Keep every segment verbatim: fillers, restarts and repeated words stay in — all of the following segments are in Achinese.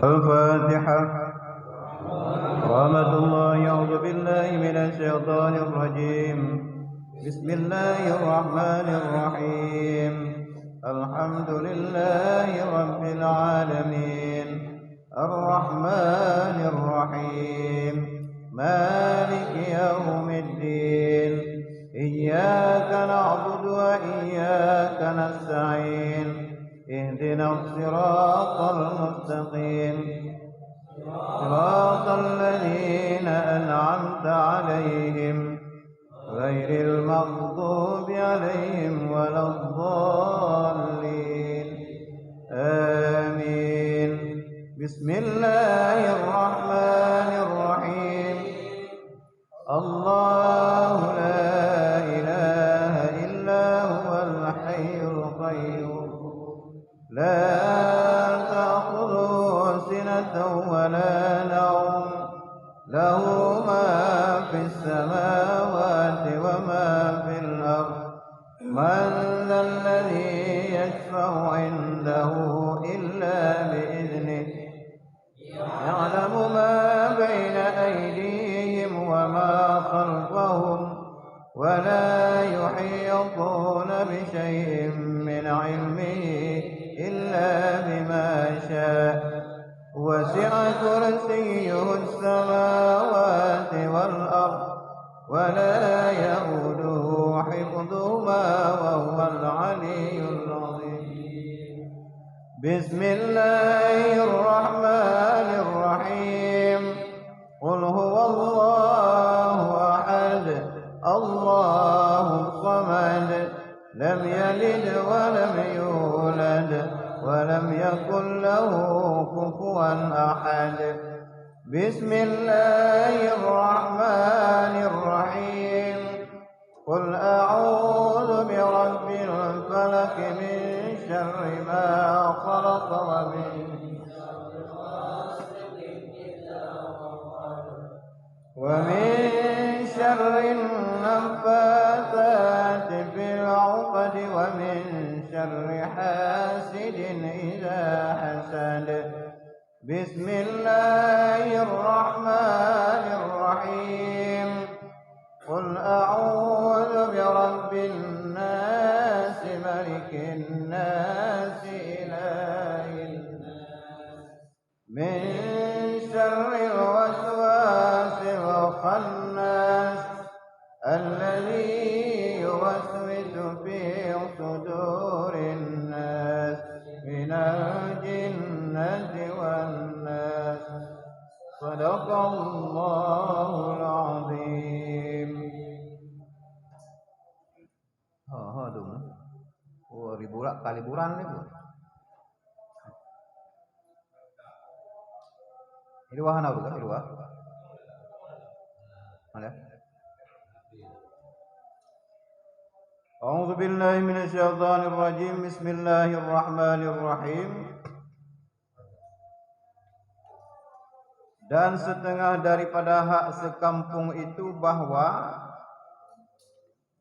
الفاتحة. ورحمة الله. أعوذ بالله من الشيطان الرجيم. بسم الله الرحمن الرحيم. الحمد لله رب العالمين. الرحمن الرحيم. مالك يوم الدين. إياك نعبد وإياك نستعين. اهدنا الصراط المستقيم. صراط الذين أنعمت عليهم غير المغضوب عليهم ولا الضالين. آمين. بسم الله الرحمن الرحيم. الله لا إله إلا هو الحي القيوم. لا تأخذه سنة ولا نوم. له ما في السماوات وما في الأرض. من ذا الذي يشفع عنده إلا بإذنه. يعلم ما بين أيديهم وما خلفهم، ولا يحيطون بشيء من علمه إلا بما شاء. وسع كرسيه السماوات والأرض، ولا يئوده حفظهما، وهو العلي العظيم. بسم الله الرحمن الرحيم. قل هو الله أحد، الله الصمد، لم يلد ولم يولد، ولم يكن له كفوا أحد. بسم الله الرحمن الرحيم. قل أعوذ برب الفلق، من شر ما خلق، ومن ومن شر النفاثات في العقد، ومن شر حاسد إذا حسد. بسم الله الرحمن الرحيم. قل أعوذ برب الناس، ملك الناس، إله الناس، من شر الوسواس الخناس، الذي يوسوس في صدور الناس، من الجنة والناس. صدق الله العظيم. Ha, ha, dum. Oh, liburan, ka liburan ni pun. Ini wahana bukan? Ini wah. Mana? أعوذ بالله من الشيطان الرجيم. بسم الله الرحمن الرحيم. Dan setengah daripada hak sekampung itu bahwa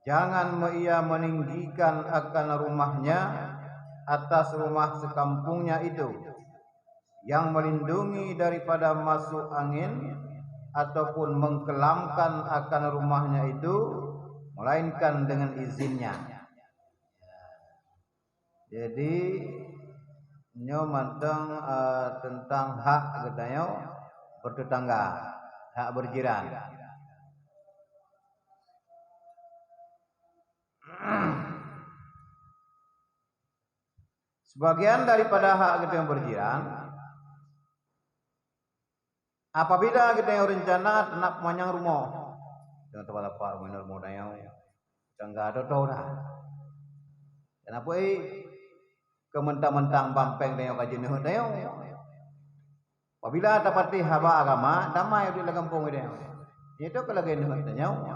jangan me-, ia meninggikan akan rumahnya atas rumah sekampungnya itu, yang melindungi daripada masuk angin ataupun mengkelamkan akan rumahnya itu, melainkan dengan izinnya. Jadi, nyoe mantong, eh, tentang hak geutanyoe bertetangga, hak berjiran. Sebagian daripada hak geutanyoe berjiran, apabila geutanyoe rencana teunak meumanyang rumoh, jangan teupeu-teupeu rumoh, rumoh tanyoe, tangga atau dah. Kenapa, eh, keu mantong-mantong bang péng tanyoe ka jeuet neuheuet tanyoe? Apabila tapatéh haba agama, damai di lam gampông tanyoe. Nyan ka lagée neuheuet tanyoe.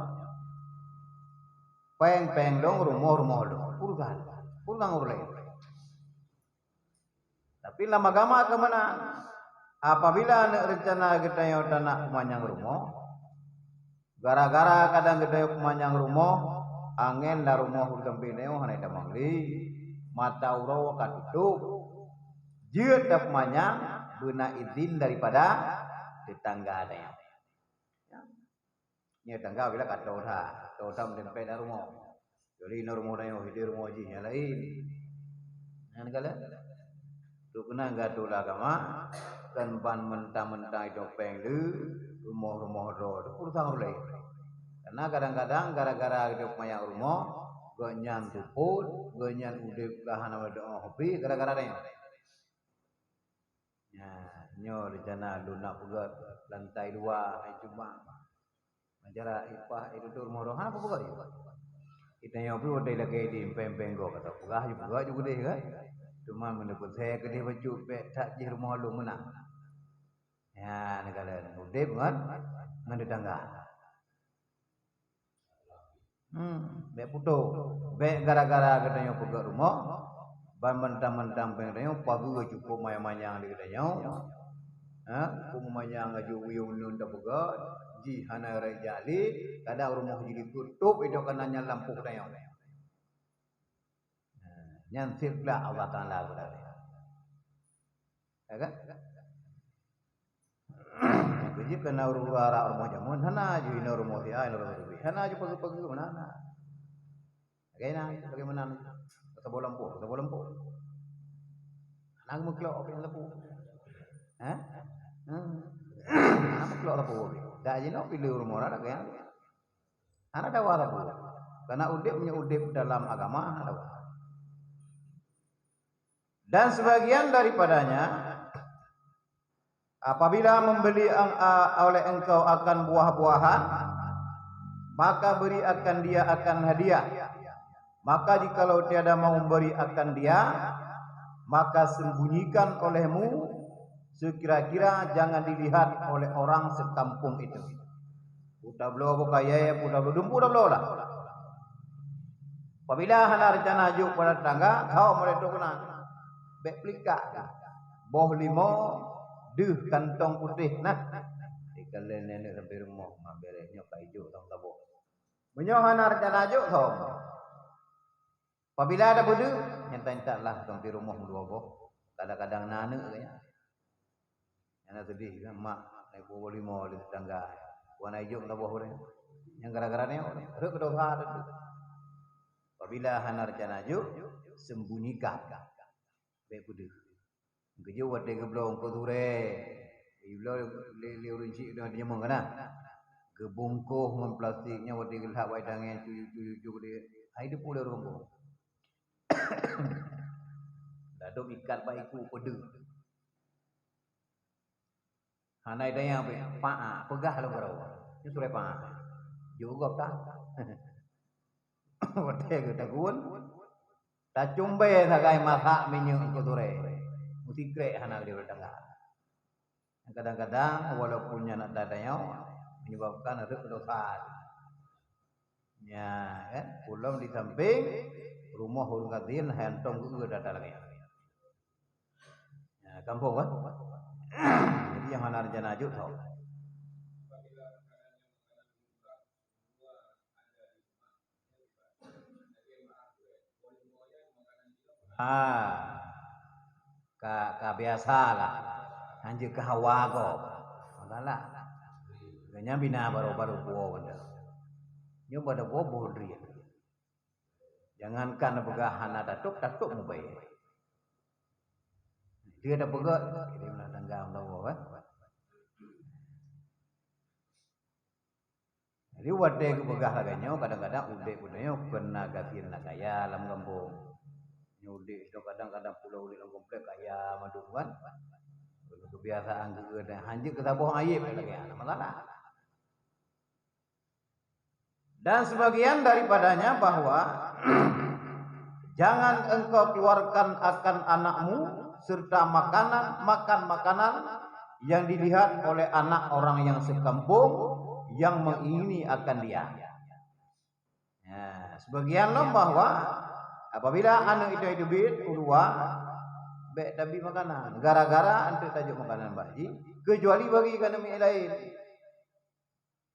Péng-péng lôn, rumoh-rumoh lôn. Urusan, urusan ureuëng laén. Tapi lam agama keu meunan, apabila aneuk reuncana geutanyoe tanak peumanyang rumoh, gara-gara kadang geutanyoe peumanyang rumoh, angén lam rumoh ureuëng sampéng tanyoe hana tamong lé, mata uroe ka tutôp, jeuet tapeumanyang beuna idhin daripada teutangga tanyoe. Ya. Nyoe tangga bila ka tô that, tô that meudempet lam rumoh. Jadi inoe rumoh tanyoe, hideh rumoh jih nyang laén. Nyan kalon. Tu keunan gata lam agama, kon ban mentang-mentang itôp péng le, rumoh-rumoh droe, tu urusan ureuëng laén. Karena kadang-kadang gara-gara itôp manyak rumoh, gobnyan tupot, gobnyan udeb ka hana meudoa hobi gara-gara tanyoe. Nyan, nyoe rencana lôn nak peugöt lantai dua, hai cuma. Acara ipah itu tu rumoh roh, hana peugöt. Kita nyoe pih udah lagèe di empeng-empeng gob kata peugah ju peugöt ju keudeh kan. Cuma meunyoe peusaya keudeh bacut bèk that jih rumoh lôn meunan. Ya, neukalon udeb ngon, ngon tetangga. Hmm, bèk putôh. Bèk gara-gara geutanyoe peugöt rumoh, ban mantang-mantang péng tanyoe pageue cukôp manyang-manyang lé geutanyoe. Ha, cukôp manyang laju uyông ngon tapeugöt, jih hana raya jak lé, kadang rumoh jih likot, tôp idok kanan nyan lampôh tanyoe. Ha, nyan sép glak Allah Taala geutanyoe. Ya kan? Nyang keujeuet keu na ureueng arak rumoh jameun, hana ju inoe rumoh si A, inoe rumoh si B. Hana ju pageue-pageue meunan na. Lagèe na, bagaimana? Saboh lampôh, saboh lampôh. Hana meuklok pih lampôh. Hah? Hmm. Hana meuklok lampôh. Dak jinoe pileue rumoh arak lagèe nyan. Hana dawa lampôh. Karena udép meunyoe udép dalam agama hana dawa. Dan sebagian daripadanya, apabila membeli ang-, a-, oleh engkau akan buah-buahan, maka beri akan dia akan hadiah. Maka jikalau tiada mau memberi akan dia, maka sembunyikan olehmu sekira-kira jangan dilihat oleh orang sekampung itu. Peue tabloe boh kayèe, peue tabloe dumpeue tabloe lah. Apabila hana rencana jok bak tetangga, thom oleh tu keunan. Bèk peulikak. Boh limo, deuh kantong putéh nah. Dikalon nenek sampai rumoh, ma bèrèh nyoe ka ijok thom saboh. Meunyoe hana rencana jok thom. Apabila ada beudeuh, nyata-nyata lah sampai rumoh meudua boh. Kadang-kadang na aneuk katanya. Nyang na seudeh kan, mak, na ibu lima di tetangga. Wan ijok na boh ureueng. Nyang gara-gara nyoe, rhot keu dosa teuh. Apabila hana rencana jok, sembunyikan. Bèk peudeuh. Geujok watèe geubloe eungkôt surée. Geubloe lé, lé ureueng chik nyoe di jameun kana. Geubungkôh ngon plastik nyoe watèe geulhak bak tangieng cucu-cucu di. Hai deupue lé ureueng bungkôh. Ladôm ikat bak iku peudeuh. Hana idaya pih, paah, peugah lom keudroe. Nyoe surée paah. Jok gob ta. Watèe geutagun, tacumbée sagai masak minyeuk keu surée. Meusikrek hana geutangga. Kadang-kadang, walaupun nyan adat tanyoe, menyebabkan rhot dosa. Nya, kan? Ulôn di samping rumoh ureueng gasien, hai hantom geu-eu data lagèe nyan. Ya, kampung kan? Jadi nyang hana rencana jok thom. Ah, ka, ka biasa lah. Hanjeuet keu hawa gob. Masalah. Gobnyan bina barô-barô puwoe banda. Nyoe banda puwoe boh drien. Jangankan peugah hana tatôb, tatôb mubée. Dia dah peugah, jadi meunan tangga meunan, kan? Jadi watèe geupeugah lagèe nyoe, kadang-kadang udép geutanyoe kon na gasien na kaya lam gampông. Nyoe udép nyoe kadang-kadang pulo udép lam komplek kaya mandum kan. Keubiasaan geu-, geu-, hanjeuet keu saboh aib lagèe nyan, masalah. Dan sebagian daripadanya bahwa jangan engkau keluarkan akan anakmu serta makanan, makan makanan yang dilihat oleh anak orang yang sekampung yang mengingini akan dia. Ya, sebagian lom bahwa apabila aneuk itu teubiet u luwa, bèk tabi makanan. Gara-gara anteuk tajok makanan bak jih, kecuali bagi keu aneuk miet laén.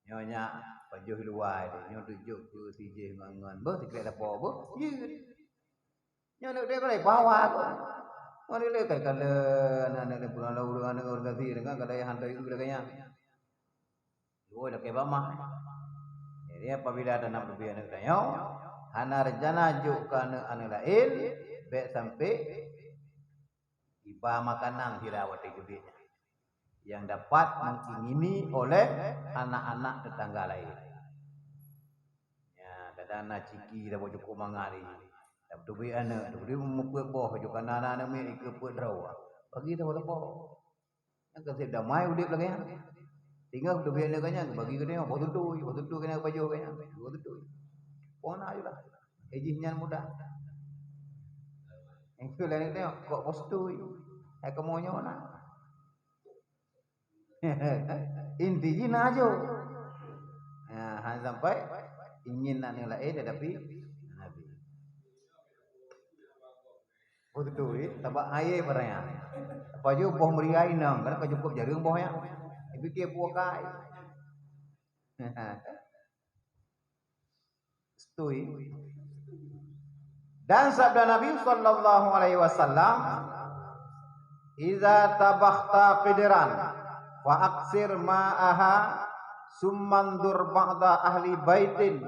Nyoe nyak pajoh luwa, nyoe tujok keu si jih ngon, ngon beuh, sikrek lapo beuh, jeuet. Nyoe neuk deh balai bawa kok. Mana lé kai kala aneuk-aneuk lé pulang lau ureueng aneuk ureueng gazi dengan kada yang hantai ureueng lagèe nyan. Dua lakèe bamah. Jadi apabila ada nak leubeh aneuk tanyoe, hana rencana jok keu aneuk-aneuk laén, bèk sampai iba makanan sira watèe teubiet nyan yang dapat mengingini oleh anak-anak tetangga lain. Ya, kadang na ciki dah cukôp mangat ni. Dah beuteubiet aneuk, dah beuteubiet meupeuet boh, jok kana aneuk miet ikeue peuet droe. Bagi tahu leupah. Nyang ka sép damai udép lagèe nyan. Tinggai beuteubiet aneuk nyan, bagi keu tanyoe, boh tutui, boh tutui keu nyan pajoh keu nyan, boh tutui. Pona ayolah. Eh, jih nyan mudah. Yang tu lain tengok, kok boh tutui. Hai kamoe nyoe na. Inti jih na ajoe. Ha, hana sampai ingin aneuk laén tetapi Nabi. Boh tutui, sabab aé barang nyan. Apa ju boh meuria inong, kadang ka cukôp jareueng boh nyan. Dipike puwoe kai. Stui. Dan sabda Nabi sallallahu alaihi wasallam, "Idza tabakhta qidran, fa aksir ma'aha, summa anzur ba'da ahli baitin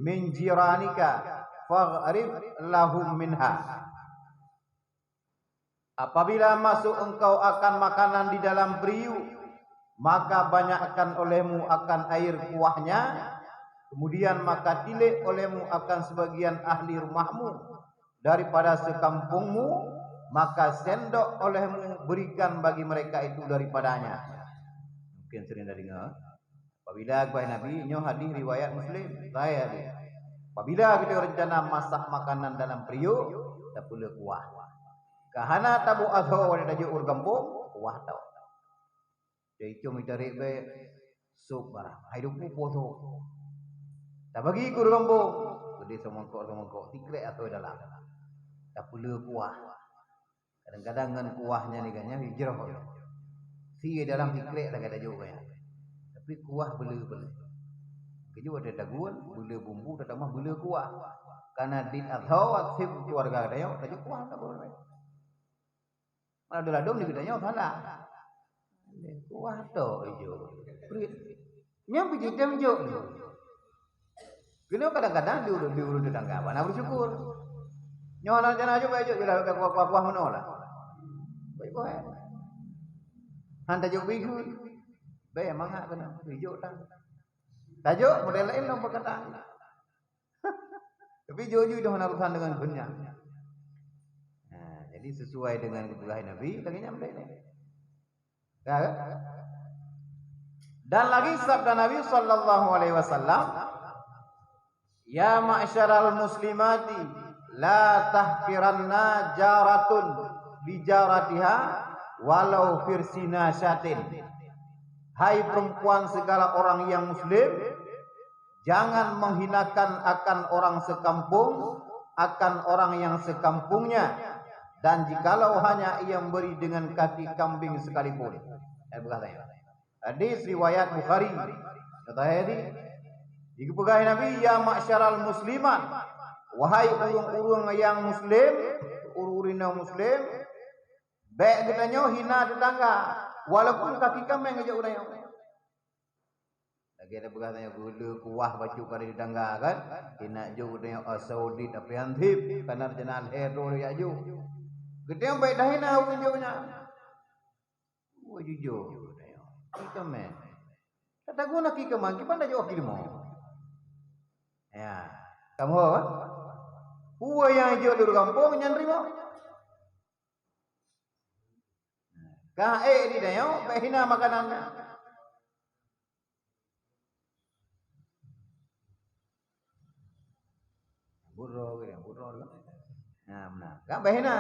min jiranika, faghrif lahum minha." Apabila masuk engkau akan makanan di dalam periuk, maka banyakkan olehmu akan air kuahnya, kemudian maka tilik olehmu akan sebagian ahli rumahmu daripada sekampungmu, maka sendok olehmu berikan bagi mereka itu daripadanya. Mungkin sering dah dengar. Apabila geubai Nabi, nyoe hadis riwayat Muslim, sahih hadis. Apabila kita rencana masak makanan dalam periuk, tapeuleueh kuah. Ka hana taboh asoe watèe tajok ureueng gampông, kuah tok. Jadi cuma tarék bèk sop barang. Hai duku poh sop. Tabagi keu ureueng gampông, geudeh seumangkok-seumangkok, sikrek asoe dalam. Tapeuleueh kuah. Kadang-kadang ngon kuah nyan ni kan, nyan jroh. Si dalam sikrek lagèe tajok kan. Tapi kuah beuleu-beuleu. Keujeuet ada dagun, beuleu bumbu, tatamah beuleu kuah. Karena di asoe sép keluarga geutanyoe, tajok kuah tak boleh. Malah ladôm di geutanyoe salah. Kuah tok ijok. Nyan pih jitem jok. Keunoe kadang-kadang di ureueng, di ureueng tetangga bak na bersyukur. Nyoe aneuk jana jok, baik jok, jeulaih kuah-kuah meunoe lah. Baik boh. Han tajok bihun. Baik mangat keunoe, ijok tan. Tajok model laén lom perkataan. Tapi jujur dah hana urusan dengan dunia. Nah, jadi sesuai dengan kebutuhan Nabi, lagi nyam deh ni. Ya, kan? Dan lagi sabda Nabi sallallahu alaihi wasallam, "Ya ma'syaral muslimati, la tahqiranna jaratun li jaratiha walau firsina syatin." Hai perempuan segala orang yang muslim, jangan menghinakan akan orang sekampung, akan orang yang sekampungnya, dan jikalau hanya ia memberi dengan kaki kambing sekalipun. Ayat bekas saya. Hadis riwayat Bukhari. Kata hadis, dipeugah Nabi, "Ya ma'syaral muslimat, wahai ureueng-ureueng yang muslim, ureueng-ureueng yang muslim, bèk geutanyoe hina tetangga, walaupun kaki kameng geujok geutanyoe." Lagèe tapeugah tanyoe, gula kuah bacut kali tetangga kan? Keuneuk jok tanyoe asoe dit api ansip, kana rencana lhèe droe jak jok. Geutanyoe bèk tahina ureueng jok nyan. Wah, jujur tanyoe. Ki keumen. Tatagun ki keumen, kiban tajok ki leumo. Ya. Kamoe kan? Peue nyang jok di gampông nyan teurimong. Ka ék di tanyoe, bèk hina makanan nyan. Burok, burok. Nah, nah. Ka bèk hina.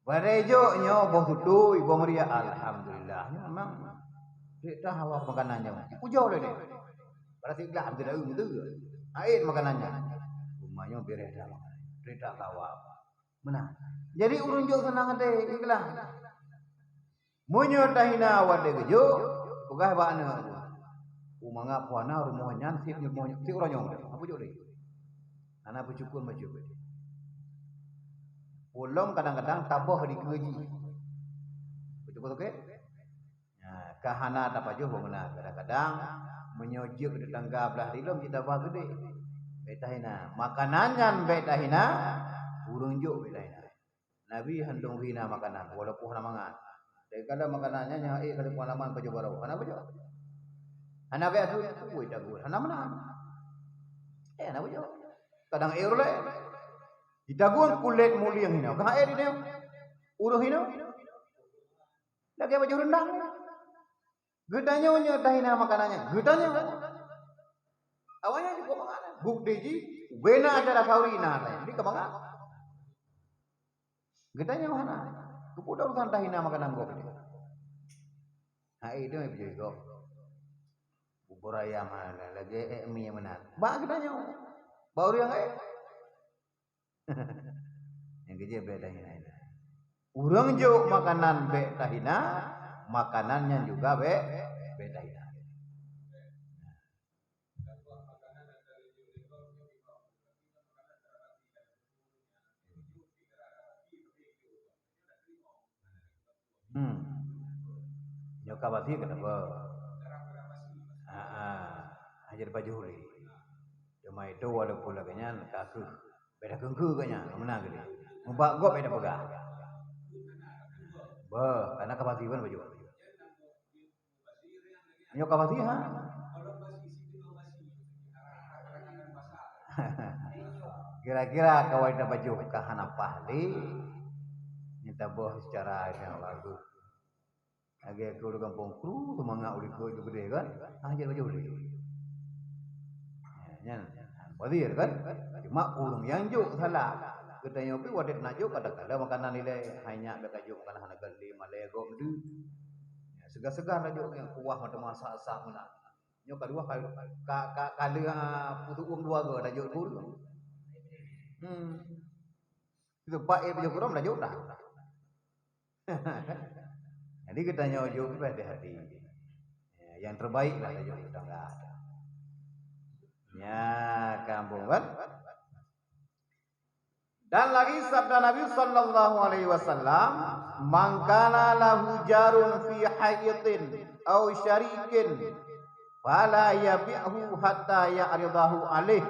Padahai jok nyoe boh tutui, boh meuria, alhamdulillah. Nyoe memang. Dek dah awak makanan nyoe. Pujoe lé deh. Berarti gelah beutôi, beutôi. Hait makanan nyan. Rumoh nyoe beureh that. Beureh that kawa. Meunan. Jadi ureueng jok seunang até, ikhlas. Meunyoe tahina watée geujok, peugah bak aneuk, "Umangat puana rumoh nyan sit rumoh sit uroe nyoe." Apa jok lé? Hana peucukon bacut. Ulôn kadang-kadang taboh di keue jih. Beutôi-beutôi, oke? Nah, ka hana tapajoh bangunan. Kadang-kadang meunyoe jeuet keu tetangga blah dilom cit taba keudeh. Bék tahina. Makanan nyan bék tahina, ureueng jok bék tahina. Nabi han dong hina makanan, walaupun hana mangat. Dari kala makanan nyan nyang ék kali pengalaman pajoh baroe. Hana pajoh. Hana gaya tu, woi dagun. Hana meunan. Eh, hana pajoh. Kadang ék ureueng laén. Jitagun kulét mulieng hinoe. Ka ék di nyoe. Ureueng hinoe. Lagèe baju rendang. Geutanyoe nyoe tahina makanan nyan. Geutanyoe. Awaknyan jeuet keu mangat. Bukti jih, ubena acara khauri na, jadi keu mangat. Geutanyoe hana. Keupeue urusan tahina makanan gob nyoe? Hai, itu yang bujur gob. Bubur ayam hana, lagèe ék mi meunan. Bak geutanyoe. Bak ureueng laén. Nyang keujeuet bék tahina-hina. Ureueng jok makanan bék tahina, makanan nyan juga bék, bék tahina. Hmm. Nyoe ka basi keu teupeu. Ha ah. Hana jadi pajoh lé. Cuma itu walaupun lagèe nyan ka kheueh. Beda keungkeu geuh nyan, meunan geuh. Mubak gob beda peugah. Beuh, karena ka basi pun pajoh. Nyoe ka basi ha. Kira-kira kawan kita baju ka hana pah lé. Nyoe taboh secara yang bagus. Lagèe keu ureueng gampông kru, seumangat ulikot ju keudeh kan? Ah, jeuet baju ulih. Nyan, bazir kan? Cuma ureueng nyang jok salah. Geutanyoe pih watèe na jok kadang-kadang makanan ilèe, hai nyak bèk kajok makanan hana gèt lé malèe gob deuh. Ya, segar-segar na jok nyang kuah mata masa sak meunan. Nyoe ka dua kali ka ka ka lheueh, ah, peutu'uem dua goe na jok guru. Hmm. Teumpat éh baju kurong na jok dah. Jadi geutanyoe jok hati-hati. Ya, yang terbaik lah tajok tetangga. Ya, kampung kan? Dan lagi sabda Nabi sallallahu alaihi wasallam, "Man kana lahu jarun fi haitin aw syarikin fala yabi'hu hatta ya'ridahu alaih."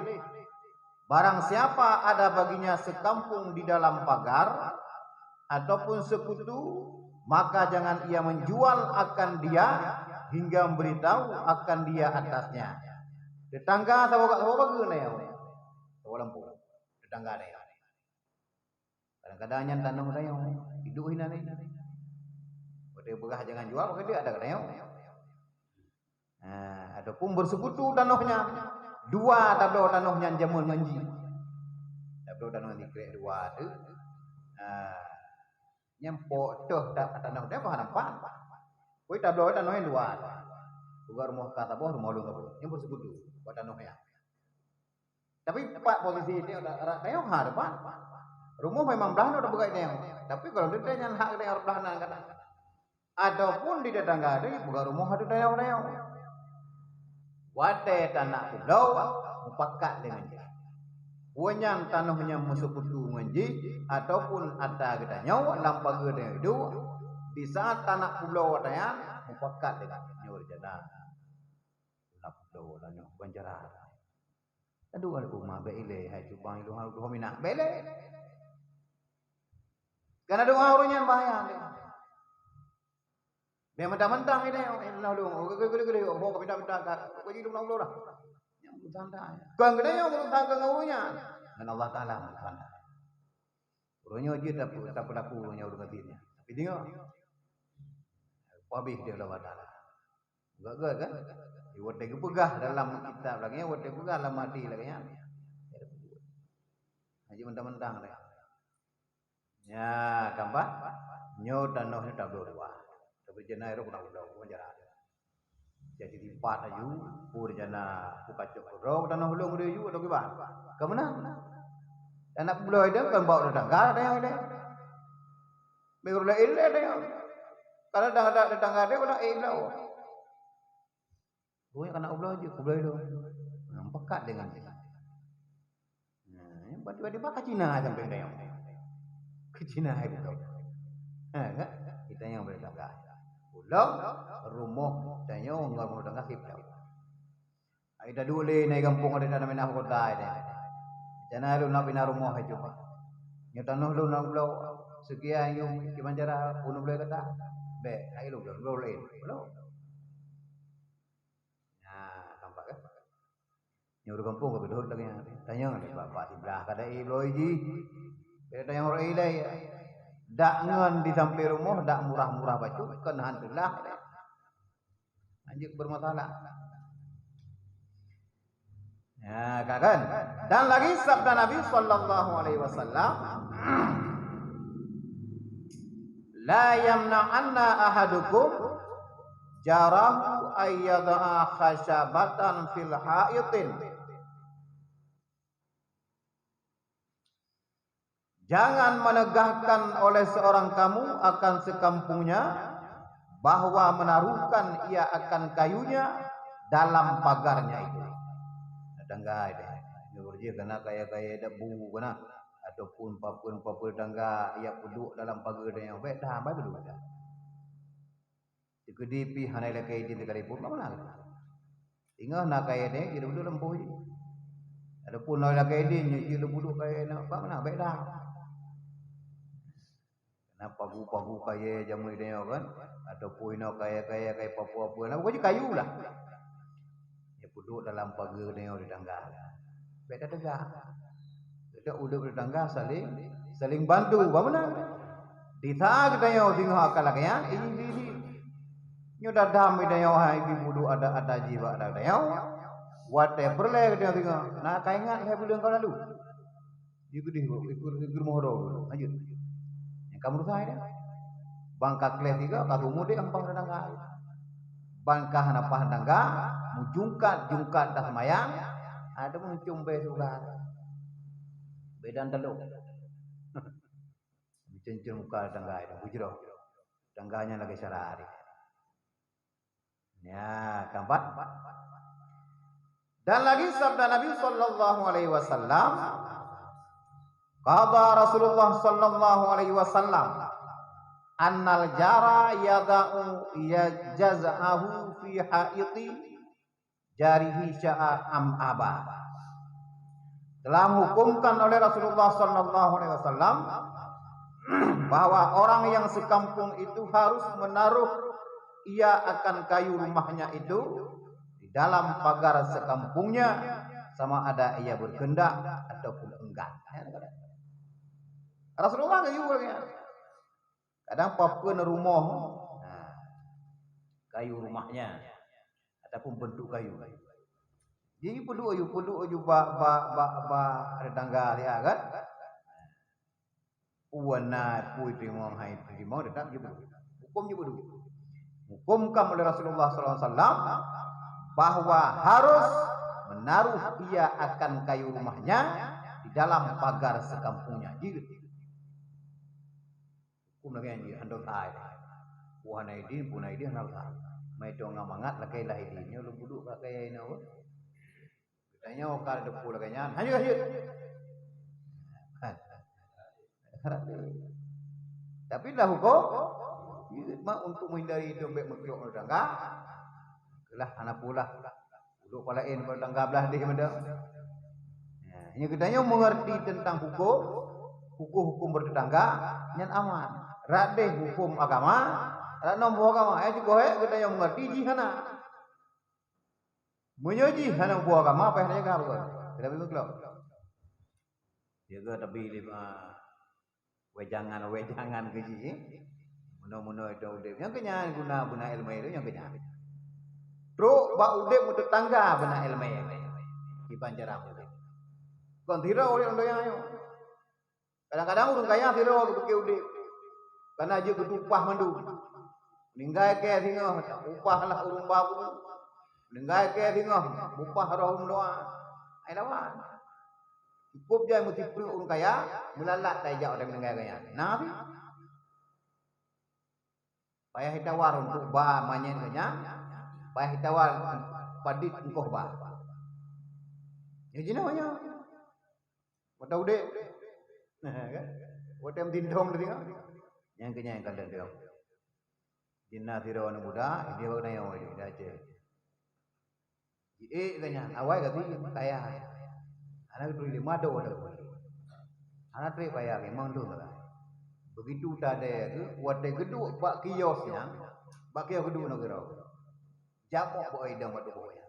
Barang siapa ada baginya sekampung di dalam pagar ataupun sekutu, maka jangan ia menjual akan dia hingga memberitahu akan dia atasnya. Tetangga saboh, saboh bageue na nyoe. Saboh lampôh. Tetangga na nyoe. Kadang-kadang nyan tanoh tanyoe, idup hinan nyoe. Watèe peugah jangan jual, maka dia ada tanyoe. Ha, ataupun bersekutu tanoh nyan. Dua tabloe tanoh nyan jameun ngon jih. Tabloe tanoh nyan dikrek dua tu. Ha, nyan pok toh ta-, tanoh dia bah nampak. Kui tabloe tanoh nyan dua. Buka rumoh ka saboh, rumoh lôn saboh. Nyan bersekutu buat tanoh nyan. Tapi pat posisi dia rak tanyoe ha depan. Rumoh memang blah nyoe tapeugah tanyoe. Tapi kalau dia nyan hak dia blah nan kata. Ataupun di tetangga tadi bukan rumoh ada tanyoe-tanyoe. Watèe tanak pulo mupakat dengan jih. Peue nyan tanoh nyang meuseukutu ngon jih ataupun ata geutanyoe lam pageue tanyoe idup, di saat tanak pulo watèe nyan mupakat dengan nyoe rencana. Tanak pulo tanyoe bancara. Aduh, aduh, ma bèk ilèe, hai cubang ilèe, aduh, minah. Bèk ilèe. Karena doa ureueng nyan bahaya. Bèk mentang-mentang ilèe, oh, ilèe, oh, gede-gede, oh, ka minta-minta, ka, ka jadi lima puluh orang. Nyang santai. Kan gede nyang berusaha ngon ureueng nyan. Ngon Allah Taala, santai. Ureueng nyoe jeuet tape-, tapeulaku ureueng nyoe ureueng geutanyoe. Tapi tengok. Habéh di Allah Taala. Gagah kan? Watèe geupeugah dalam kitab lagèe nyan, watèe geupeugah lam hati lagèe nyan. Hana mentang-mentang lé. Nya, gampang. Nyoe tanoh nyoe tabloe dua. Tapi jenai rot na udah, udah jalan. Jadi lipat laju, pur jana pukacok keudroe tanoh lôn deh ju atau kiban. Ka meunan. Dan nak peubloe deh kan bak tetangga deh deh. Meurulah ilée deh. Kalau dah ada tetangga deh udah eh bloe. Bukan nak ubloe ju, ubloe dong. Nah, pekat dengan dia. Nah, yang tiba-tiba ka Cina sampai dayong. Ka Cina hai betul. Ha, enggak? Kita yang boleh tagah. Pulang rumoh tanyoe ngon rumoh tangga sip tau. Ai dah dulu lé nai gampông ada tanah minah kota ada. Jana lu nak pinah rumoh hai cuba. Nyoe tanoh lu nak bloe sekian yum kiban cara unu bloe kata. Bek, hai lu bloe, bloe lain. Bloe. Nah, tampak kan? Nyoe ureueng gampông ka geudhôt lagèe nyan. Tanyong lé bapak siblah ka dai bloe jih. Beda tanyong rot ilai. Dak ngon di sampé rumoh, dak murah-murah bacut, kon han teulah. Anjeuk bermasalah. Ya, kan? Dan lagi sabda Nabi sallallahu alaihi wasallam, "La yamna'anna ahadukum jarahu ayyada'a khasyabatan fil ha'itin." Jangan menegahkan oleh seorang kamu akan sekampungnya bahwa menaruhkan ia akan kayunya dalam pagarnya itu. Tetangga deh, nyoe jih kena kaya-kaya debu kena ataupun papeuen-papeuen tetangga ia peuduek dalam pagar dia yang baik dah baik peuduek dah. Teukeudi pih hana ilakée idin teukalipun, bak meunan. Ingat na kayée nyan, jeuet duek lam poh jih. Adapun na ilakée idin, nyoe jeuet duek kayée nyan, bak meunan, bèk dah. Karena pagu-pagu kayée jameun tanyoe kan, ataupun inoe kayée-kayée, kayée peue-peue, na bukan jih kayu lah. Nyan peuduek dalam pagar tanyoe di tangga. Bèk tateuga. Kita udép tetangga saling, saling bantu. Bak meunan. Di saat geutanyoe singoh akan lagèe nyan, ini, ini, ini. Nyoe dadam geutanyoe hai ibu budu ada, ada jih bak geutanyoe. Watèe peureulèe geutanyoe singoh, na ka ingat lhèe buleuen ka lalu. Di keudeh ikut, ikut rumoh droe dulu. Lanjut. Nyang ka meurusai dah. Bang ka kleh tiga, ka teumudek ampang tetangga. Ban ka hana paih tangga, meujungkat-jungkat taseumayang, ada meucung bèe surat. Bèe dan telok. Meucen-cen muka tetangga itu, bujroh. Tetangga nyan lagèe syara hari. Ya, keempat. Dan lagi sabda Nabi sallallahu alaihi wasallam, qala Rasulullah sallallahu alaihi wasallam, "Annal jara yada'u ya jaz'ahu fi haiti jarihi sya'a am aba." Telah menghukumkan oleh Rasulullah sallallahu alaihi wasallam bahwa orang yang sekampung itu harus menaruh ia akan kayu rumahnya itu di dalam pagar sekampungnya, sama ada ia berkehendak ataupun enggan. Rasulullah kayu rumahnya. Kadang papeuen rumoh, nah, kayu rumahnya ataupun bentuk kayu. Jadi peuduek aju, peuduek aju bak, bak, bak, bak tetangga dia kan. Wana pui teurimong hai teurimong tetap jeuet. Hukum jeuet. Hukum kam oleh Rasulullah sallallahu alaihi wasallam bahwa harus menaruh ia akan kayu rumahnya di dalam pagar sekampungnya. Jeuet. Hukum lagèe nyan jih, hana dosa. Pue hana idin, pue na idin hana dosa. Mai tong ngon mangat lakèe lah idin. Nyoe lôn peuduek ka kaya inoe. Geutanyoe ka deungoe lagèe nyan. Lanjut, lanjut. Tapi lah hukum, mak untuk menghindari itu bèk meukiok tetangga. Lah hana pula. Uduk pala laén pada tangga blah deh mada. Nah, ini kita nyoe mengerti tentang hukum, hukum-hukum bertetangga, nyan aman. Rat deh hukum agama, rat nombor agama. Ya juga eh, kita nyoe mengerti jih hana. Meunyoe jih hana hukum agama, apa yang jaga bukan? Kita beri mengkelok. Jaga tapi lima. Wejangan-wejangan keu jih, eh. Meunoe-meunoe itu udép. Nyang keu nyan guna beuna iéleumé tu nyang keu nyan. Trok bak udép meutetangga beuna iéleumé. Kiban cara udép. Kon sidroe ureueng donya nyoe. Kadang-kadang ureueng kaya sidroe geupike udép. Karena jeuet geutueng upah mandum. Ninggai kèe singoh, upah lah ureueng babu. Deungai keu singoh, mupah roh meudoa. Hai lawan. Cukup jai meusipreuk ureueng kaya, meulalat tajak watèe meuninggai kaya. Nah, pi. Payah itawar untuk ba manyét geuh nyan, payah itawar padit engkoh ba. Ya jinoe nyoe. Watèe udép. Kan? Watèe meutintong teuka. Nyang keu nyan ka lheueh dong. Jina sidroe aneuk muda, dia baru nayong di Aceh. Jiék geuh nyan, awai gaki kaya. Hana geuturi lé mado dah. Hana trép kaya memang tu lah. Begitu tadé geuh, watèe geuduek bak kios nyan, bak kios geuduek nanggroe. Jamok bak idong bak tuboh nyan.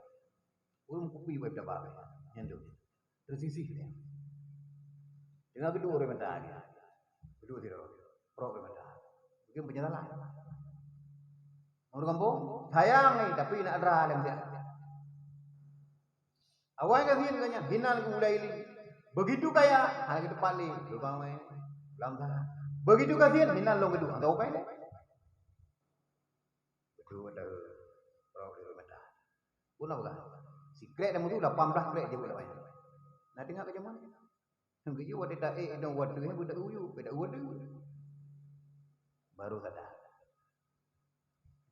Ureueng kupi bak taba nyan tu. Teusisih dia. Dengan geuduek ureueng mata dia. Geuduek sidroe. Prok ureueng mata. Mungkin penyesalan. Ureueng kampung, sayang ni, tapi nak dra lem siap. Awai ka sien ka nyan, hinan lagi ulai li. Begitu kaya, hana lagi tepat li. Lubang weh. Lam sana. Begitu ka sien, hinan long geuduek. Entah upai deh. Betul, betul. Prok ureueng mata. Pun apa kan? Sikrek dah mutu, lapan belas krek jebuk lawan. Nah, tengok ke zaman. Geuyue watèe taék idong wateue, beudak uyu, beudak wateue. Baru sadar.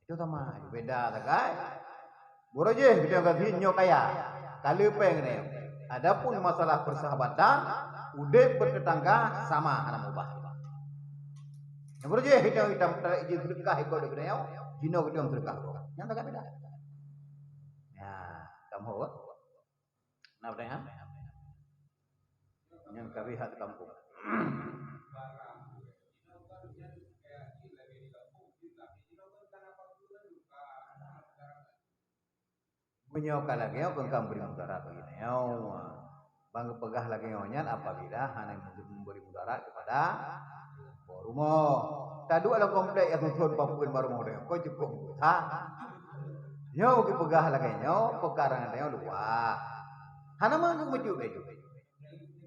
Itu sama, beda sagai. Beurajih geutanyoe ka sien nyoe kaya, ka leupeng nyoe. Adapun masalah persahabatan, udép bertetangga sama hana mubah. Nyang beurajih geutanyoe kita meutarek ijin seudeukah iko geutanyoe, jinoe geutanyoe seudeukah. Nyang sagai beda. Ya, kamoe. Na peutanyaan? Nyang ka rihat kampung. Meunyoe ka lagèe nyoe, kon ka memberi mudarat bagi nyoe. Bang geupeugah lagèe nyoe nyan apabila hana memberi mudarat kepada Rumoh. Taduek lam komplek nyang thon-thon papeuen bak rumoh tanyoe, kon cukôp meutuha. Nyoe geupeugah lagèe nyoe, peukara tanyoe luwah. Hana meukeumeucut laju.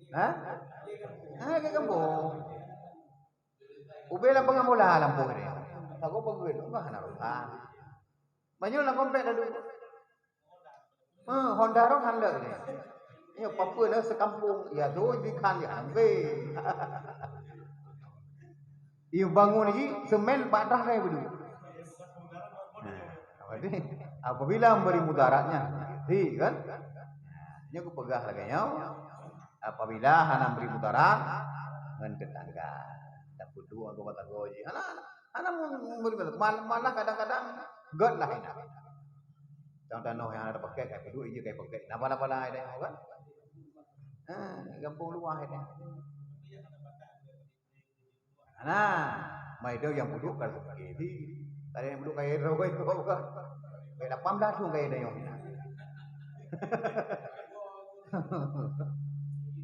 Ha? Ha, ke kampung. Ubé lam peungamola lampôh tanyoe. Sagoe peugöt, hana rupa. Meunyoe lam komplek taduek. Eh, Honda rot han leuek nyoe. Nyoe papeue na seukampung, ya doi dikhan ya ambe. Ieu bangun ji semen bak dah rai beudôh. Nah, berarti apabila memberi mudaratnya, berarti kan? Nyoe kupeugah lagèe nyoe, apabila hana memberi mudarat ngon tetangga. Tapeuduek ngon tetangga ji. Hana, hana memberi mudarat. Mal-, malah kadang-kadang gèt lah inan. Tang tanoh nyang hana tapakèk, kai peuduek, ijih kai pakèk. Napa-napa lah, kan? Ha, gampông luwah, kan? Nah, mai dong nyang peuduek ka tapakèk. Tadi nyang peuduek kaya droe, kan? Kaya lapan belas thôn kaya dayong.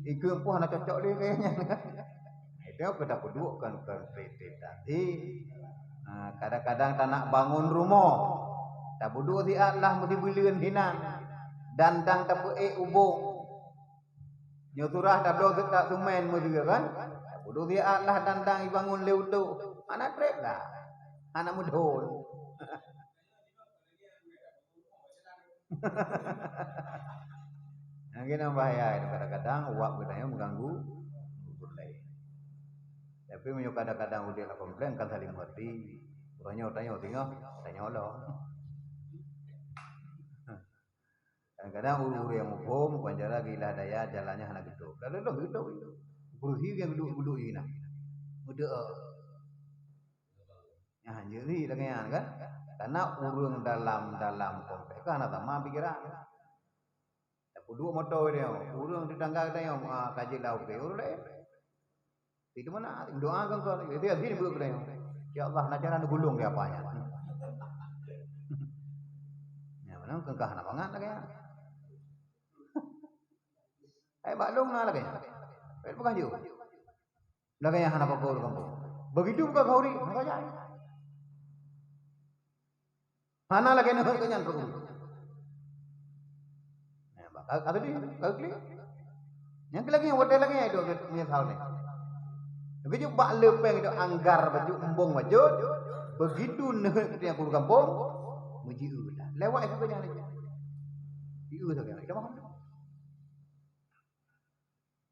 Ikeu empuh hana cocok lé kaya nyan. Itu kita peuduek kan, kan kritik tadi. Ha, kadang-kadang tanak bangun rumoh. Tapeuduek siat lah meusti beuleuen hinan. Dan dang tapeuék ubông. Nyoe surah tabloe geutak sumen meusigoe kan. Tapeuduek siat lah dan dang ibangun lé utoe. Hana trép lah. Hana meudhon. Nyang keunan bahaya itu kadang-kadang uap geutanyoe mengganggu ureueng laén. Tapi meunyoe kadang-kadang udép lam komplek kan saling mengerti. Uroe nyoe tanyoe singoh, tanyoe lom. Kadang-kadang ureueng-ureueng nyang muphom, kon cara geuilah daya jalannya hana geutôp. Lalu lom geutôp. Beureusi nyang geuduk-geuduk jih nah. Muda. Nyan hanjeuet lagèe nyan kan. Karena ureueng dalam, dalam komplek kan hana sama pikiran. Tapeuduek moto dia, ureueng tetangga kita yang, ah, kaji lau ke ureueng lain. Itu mana doa kan kau. Itu yang sini buat kita. Ya Allah, nak cara gulung dia apa ya. Ya, mana kengkah nak bangat lagèe nyan. Eh, bak lông na lagèe nyan. Eh, bukan jauh. Lagèe nyan hana pakoe ureueng kampung. Begitu buka khauri, maka jai. Hana lagèe neuheuk keu nyan keu ureueng. Nah, bak, ka, ka tadi, ka klik. Nyang keu lagèe nyan, watèe lagèe nyan, itu menyesal ni. Begitu bak leupeng itu anggar bacut, embong bacut. Begitu neuheuk keu ureueng kampung, meujieu dah. Lewat itu keu nyan lagèe.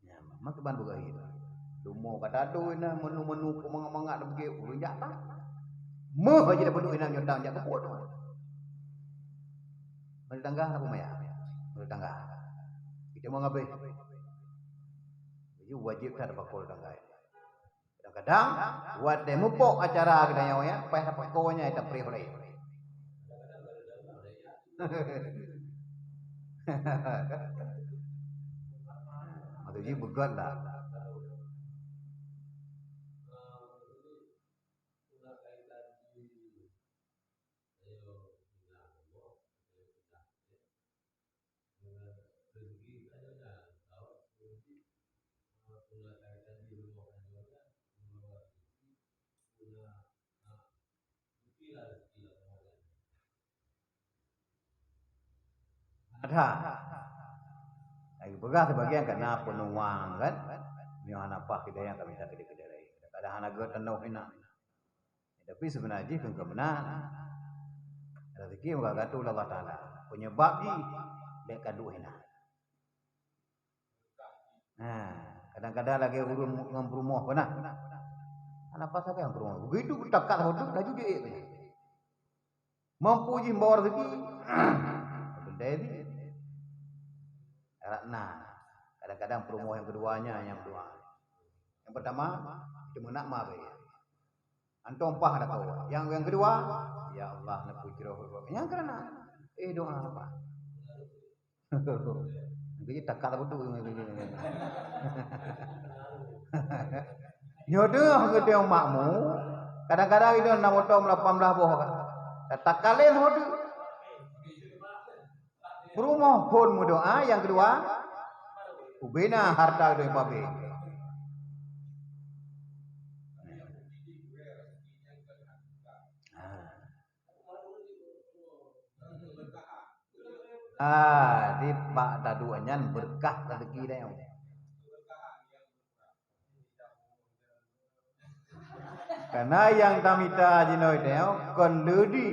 Ya, maka ban beugah. Lumo kata tu na menu-menu pemangat-mangat beugah ureueng jak tak. Meuh aja dah beuduk inong nyotang jak keput tu. Mari tangga apa maya? Mari tangga. Kita mau ngabeh. Jadi wajib tak ada bakul tangga. Kadang-kadang watèe mupok acara geutanyoe nyan, paih dapat koe nyan tapreh ulèe. Maksud jih beugöt lah. Ada. Lagi peugah sibagian ka na peunuwang kan. Nyoe hana paih keu dayang ka mita keu dayang. Kadang hana geutanyoe hina. Tapi seubeuna jih keu meunan. Rezeki meuga gatu lé Allah Taala. Penyebab jih lé ka duek hina. Ha, kadang-kadang lagèe ureueng ngon peurumoh peunah. Hana paih sagai ngon peurumoh. Begitu geutakat ho teuk laju jiék keunoe. Mampu jih membawa rezeki. Teuntèe jih. Harap na. Kadang-kadang peurumoh nyang keudua nyan nyang doa. Nyang pertama, teumeunak ma bèe. Antom paih dak kawa. Nyang, nyang keudua, ya Allah neupeucroh. Nyang keureunak, eh doa apa? Jadi takal betul. Nyoe deuh geutanyoe makmu, kadang-kadang itu enam oto lapan belas boh kan. Takalén ho deuh. Peurumoh phon meudoa, nyang keudua, ubena harta geutanyoe pabé. Ah, di bak taduek nyan beureukat rezeki tanyoe. Karena nyang tamita jinoe tanyoe kon leudi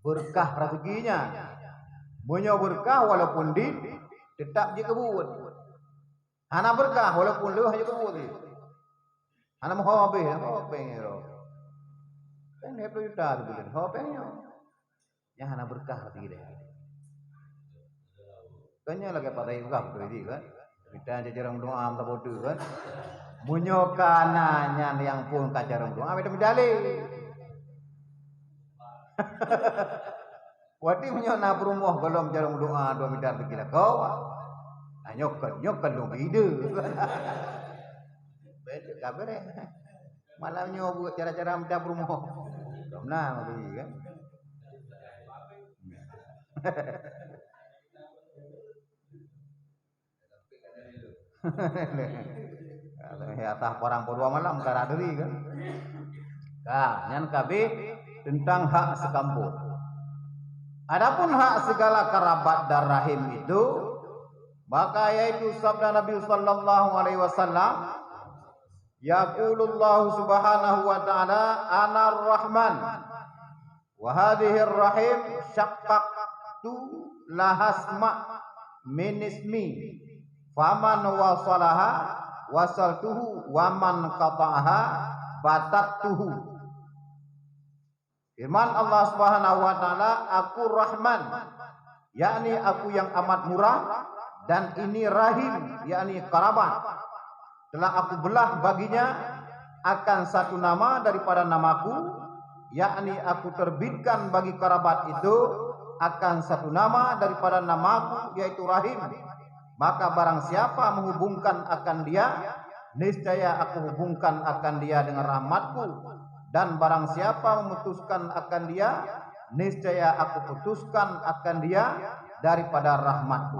beureukat rezeki nyan. Meunyoe beureukat walaupun dit, teutap jikeubeuet. Hana beureukat walaupun lheueh jikeubeuet. Hana meuho habéh, hana meuho péng nyoe. Péng lhèe plôh juta sibuleuen, ho péng nyoe. Nyan hana beureukat lagèe nyan. Kan nyan lagèe padahai beureukat beutôi jih kan. Kita jajarong doa meusaboh teuk kan. Meunyoe ka na nyan nyang phon ka jarong doa, beda-beda lé. Watèe meunyoe na peurumoh gohlom jarong doa dua meter bagi lakoe. Nah, nyoe kan, nyoe kan lôn ide. Betul ka beres. Malam nyoe buet cara-cara mita peurumoh. Dom na meukeue kan. Ya, tah parang po dua malam ka rhah deuri kan. Ka, nyan kabeh tentang hak sekampung. Adapun hak segala kerabat dan rahim itu, maka yaitu sabda Nabi sallallahu alaihi wasallam, Yaqulullahu subhanahu wa ta'ala, "Anar Rahman, wa hadhir rahim syaqqaqtu lahasma min ismi, faman wasalaha wasaltuhu, wa man qata'aha batattuhu." Firman Allah Subhanahu wa Ta'ala, "Aku Rahman, yakni Aku yang amat murah, dan ini Rahim, yakni kerabat. Telah Aku belah baginya akan satu nama daripada nama-Ku, yakni Aku terbitkan bagi kerabat itu akan satu nama daripada nama-Ku, yaitu Rahim. Maka barang siapa menghubungkan akan dia, niscaya Aku hubungkan akan dia dengan rahmat-Ku, dan barang siapa memutuskan akan dia, niscaya Aku putuskan akan dia daripada rahmat-Ku."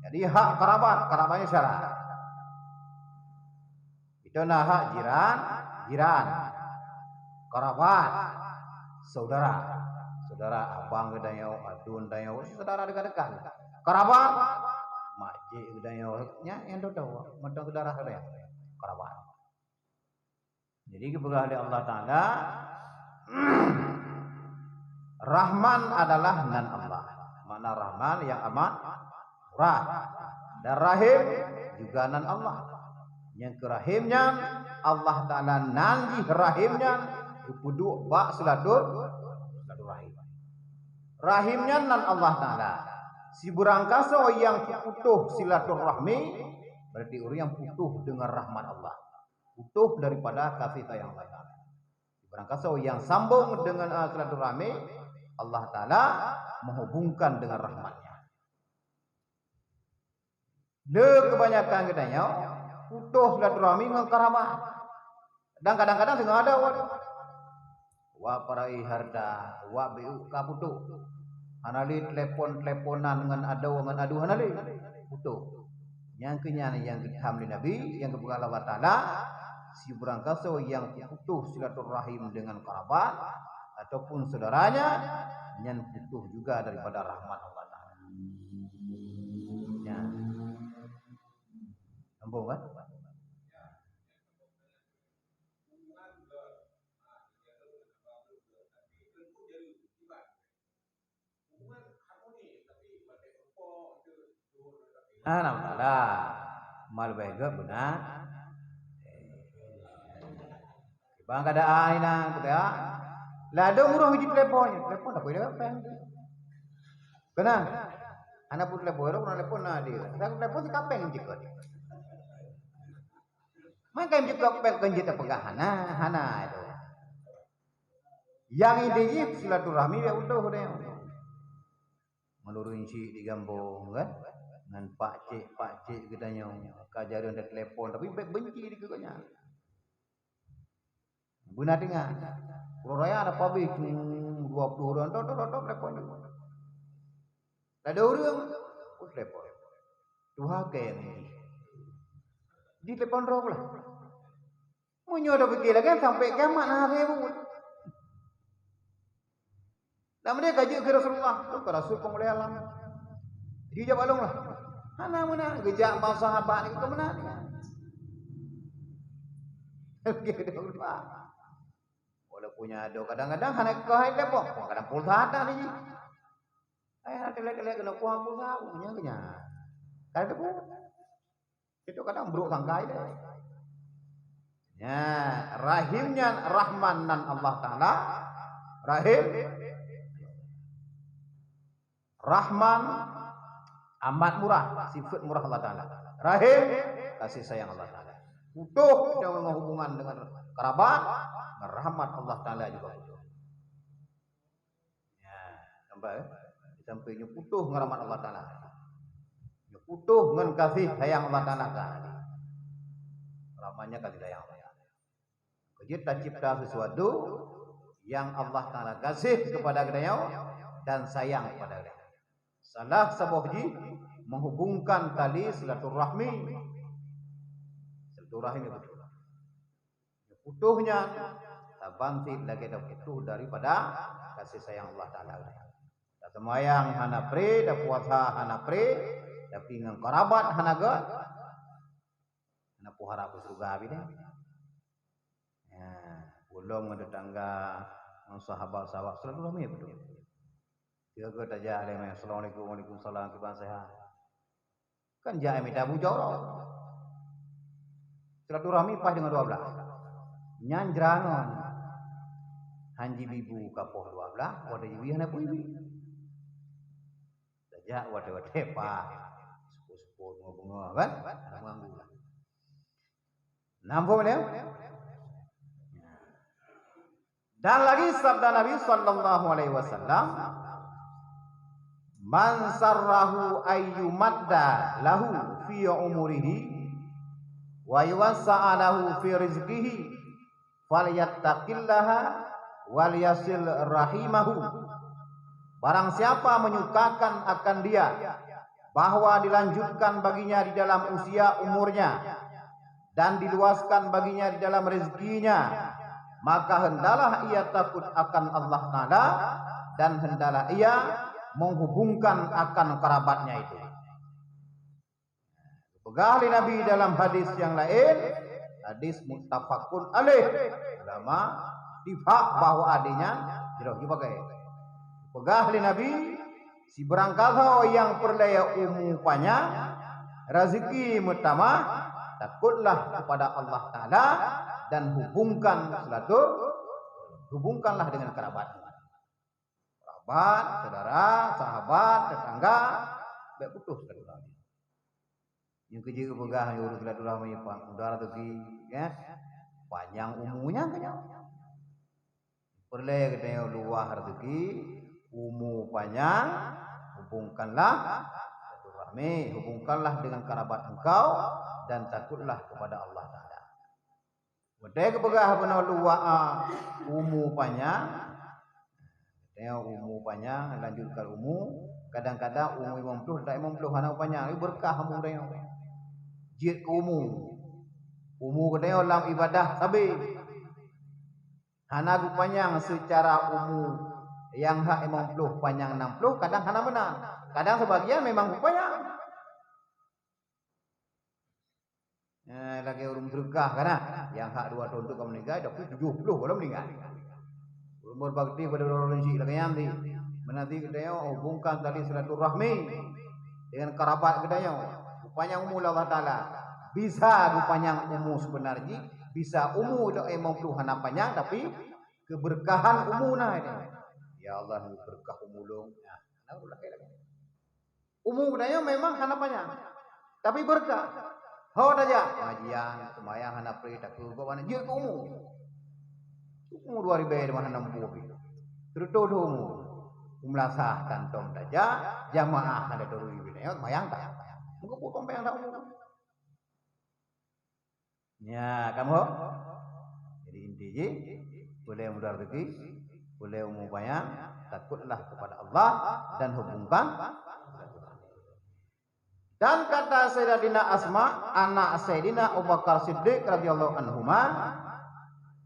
Jadi hak kerabat, kerabatnya syarat. Itu na hak jiran, jiran. Kerabat, saudara. Saudara abang geutanyoe, aduen tanyoe, saudara dekat-dekat. Kerabat, makcik geutanyoe, nyan nyang dodo, mantong saudara saudara. Kerabat. Jadi geupeugah lé Allah Taala, Rahman adalah nan Allah. Rahman nyang amat murah. Dan Rahim juga nan Allah. Nyang keu Rahim nyan, Allah Ta'ala nan jih Rahim nyan geupeuduek bak silatur-, silaturahim. Rahim nyan nan Allah Ta'ala. Sibeurangkasoe nyang putôh silaturahmi, berarti ureuëng nyang putôh deungon rahmat Allah. Putôh daripada kasih sayang Allah Ta'ala. Sibeurangkasoe nyang sambong deungon, eh, silaturahmi, Allah Ta'ala menghubungkan dengan rahmat-Nya. Le keubanyakan geutanyoe putôh silaturahmi ngon karabat. Dan kadang-kadang singoh adoe. Wak parai hareuta, wak beu ka putôh. Hana lé telepon-teleponan ngon adoe ngon adoe hana lé. Putôh. Nyang keu nyan nyang geutham lé Nabi, nyang geupeugah lé Allah Ta'ala, sibeurangkasoe nyang putôh silaturahim deungon karabat ataupun saudaranya, nyan putôh juga daripada rahmat Allah Ta'ala. Ya. Sambung kan? Ah, nampak lah. Mal baik gak benar. Bang kada ai nang tu ya. Ladom ureuëng jitelepon, telepon apa dia peng. Kena. Anak pun telepon, orang telepon na dia. Saya telepon si kapeng jikot. Maka jikot peng kan jita peugah hana, hana itu. Yang inti jih silaturahmi ya utuh deh. Menurun cik di Gambong kan. Ngan pakcik-pakcik geutanyoe ka jarang ada telepon tapi bek benci di keunya. Beuna teungoh. Pulo Raya ada pabrik dua puluh orang tok tok tok telepon. Ada ureuëng, oh, telepon. Tuha keng. Di telepon roh lah. Meunyoe dah fikir lagi sampai kiamat nah hari pun. Dan mereka jeuet keu Rasulullah, tu ka Rasul peumulia alam. Dijawab balong lah. Hana meunan, geujak bak sahabat ni keu meunan. Walaupun nya ada kadang-kadang hana keu hai telepon, kadang pulsa ada ni. Ai ada lek-lek kena kuah pulsa, punya kenya. Kada telepon. Itu kadang buruk sangka aja. Ya, rahimnya Rahman nan Allah Ta'ala. Rahim. Rahman amat murah, sifat murah Allah Ta'ala. Rahim, kasih sayang Allah Ta'ala. Putôh kita menghubungan dengan kerabat, rahmat Allah Ta'ala juga putôh. Ya, nampak, eh? Sampai nyoe putôh ngon rahmat Allah Ta'ala. Nyoe putôh ngon kasih sayang Allah Ta'ala ka. Rahmatnya kasih sayang Allah Ta'ala. Jadi tercipta sesuatu yang Allah Ta'ala kasih kepada kita dan sayang kepada kita. Salah saboh jih menghubungkan tali silaturahmi. Silaturahmi betul. Putôh nyan, saban cit lagée taputôh daripada kasih sayang Allah Ta'ala. Taseumayang hana pre, tapuasa hana pre, tapi ngon kerabat hana gét, hana puhara pun syurga bidang. Ya, ulôn ngon tetangga, ngon sahabat-sahabat, selalu ramai betul. Tiga-tiga tajak lé meh, "Assalamualaikum, waalaikumsalam, kiban sehat?" Kan jak mita bujur. Silaturahmi pas dengan dua belas. Nyan jrangon. Hanji bibu kapoh dua belas, pada jiwi hana pun jiwi. Tajak watée-watée pas. Sepuh-sepuh bunga-bunga kan? Hana mengganggu lah. Nampak dia? Dan lagi sabda Nabi sallallahu alaihi wasallam, "Man sarrahu ayyu madda lahu fi umurihi wa yuwassa'a lahu fi rizqihi, falyattaqillaha wal yasil rahimahu." Barang siapa menyukakan akan dia bahwa dilanjutkan baginya di dalam usia umurnya dan diluaskan baginya di dalam rezekinya, maka hendaklah ia takut akan Allah Ta'ala dan hendaklah ia menghubungkan akan kerabatnya itu. Peugah lé Nabi dalam hadis nyang laén, hadis muttafaqun alaih, ulama tifak bahwa adanya jroh jipakai. Peugah lé Nabi, Sibarang kasoe nyang peureulée umu panyang, rezeki meutamah, takutlah kepada Allah Taala dan hubungkan silatur-, hubungkanlah dengan kerabat. Kerabat, saudara, sahabat, tetangga, bék putus silaturahmi. Nyang keujeuet peugah nyang ureuëng silaturahmi, pa-, mudah rezeki, ya. Panyang umu nyan keunyoe. Peureulée geutanyoe luwah rezeki, umu panyang, hubungkanlah silaturahmi, hubungkanlah dengan kerabat engkau, dan takutlah kepada Allah Taala. Watée geupeugah bunoe luwah, ah, umu panyang, tanyoe umu panyang, lanjutkan umu, kadang-kadang umu limong ploh, tak limong ploh hana panyang, tapi beureukat umu tanyoe. Jeuet keu umu. Umu geutanyoe lam ibadah sabe. Hana geupanyang seucara umu nyang hak limong ploh panyang nam ploh, kadang hana meunan. Kadang sebagian memang geupanyang. Eh, lagée ureuëng meuseudeukah kan, ah. Nyang hak dua thon tu ka meuninggai, tapi tujoh ploh ka lom meuninggai. Ureuëng beubakti pada ureuëng syiek lagée nyan di. Meunan di geutanyoe hubungkan tali silaturahmi dengan kerabat geutanyoe. Geupanyang umu lé Allah Taala. Bisa geupanyang umu seubeuna jih, bisa umu lé limong ploh hana panyang, tapi keberkahan umu na itu. Ya Allah, beureukah umu lôn. Nah, nah, udah kayak lagi. Umu geutanyoe memang hana panyang, tapi beureukat. Ho tajak pengajian, seumayang hana preh, takeu gob hana jeuet keu umu. Umu dua ribée teuma hana muphom. Teureutôh umu. Meunasah kantong tajak, jamaah hana turi geutanyoe, seumayang tak. Meukeupue peumpang sak umu. Ya, kamu. Jadi inti jih, boleh mudah rezeki, boleh umu panyang, takutlah kepada Allah dan hubungkan. Dan kata Sayyidatina Asma, anak Sayyidina Abu Bakar Siddiq radhiyallahu anhuma,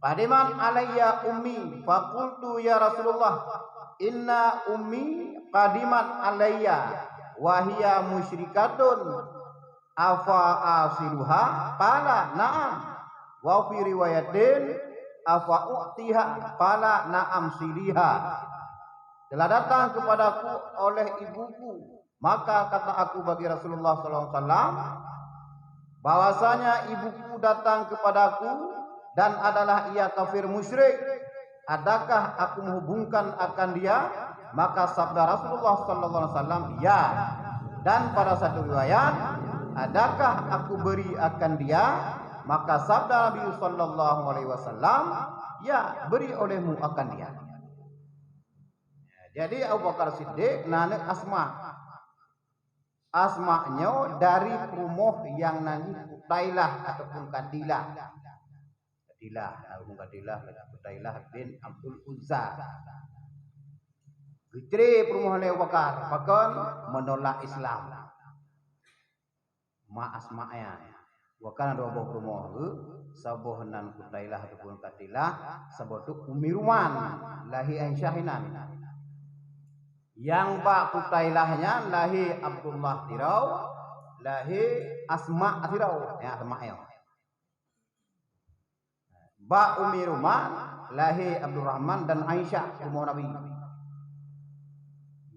"Qadimat alayya ummi, faqultu ya Rasulullah, inna ummi qadimat alayya wa hiya musyrikatun, afa asiluha?" Qala, "Na'am." Wa fi riwayatin, "Afa u'tiha?" Qala, "Na'am, siliha." Telah datang kepadaku oleh ibuku, maka kata aku bagi Rasulullah sallallahu alaihi wasallam, bahwasanya ibuku datang kepadaku dan adalah ia kafir musyrik. Adakah aku menghubungkan akan dia? Maka sabda Rasulullah sallallahu alaihi wasallam, "Ya." Dan pada satu riwayat, "Adakah aku beri akan dia?" Maka sabda Nabi sallallahu alaihi wasallam, "Ya, beri olehmu akan dia." Jadi Abu Bakar Siddiq na aneuk Asma. Asma nyoe dari peurumoh nyang nan Qutailah ataupun Katilah. Katilah, almarhum Katilah, Qutailah bin Abdul Uzza. Geucre peurumoh lé Abu Bakar, pakon? Menolak Islam. Mak Asma nyan. Abu Bakar na dua boh peurumoh geuh, saboh nan Qutailah ataupun Katilah, saboh tu Ummi Ruman, lahé Aisyah inan. Nyang bak Qutailah nyan lahé Abdullah sidroe, lahé Asma sidroe. Ya, Asma nyoe. Bak Ummi Ruman lahé Abdurrahman dan Aisyah, peurumoh Nabi.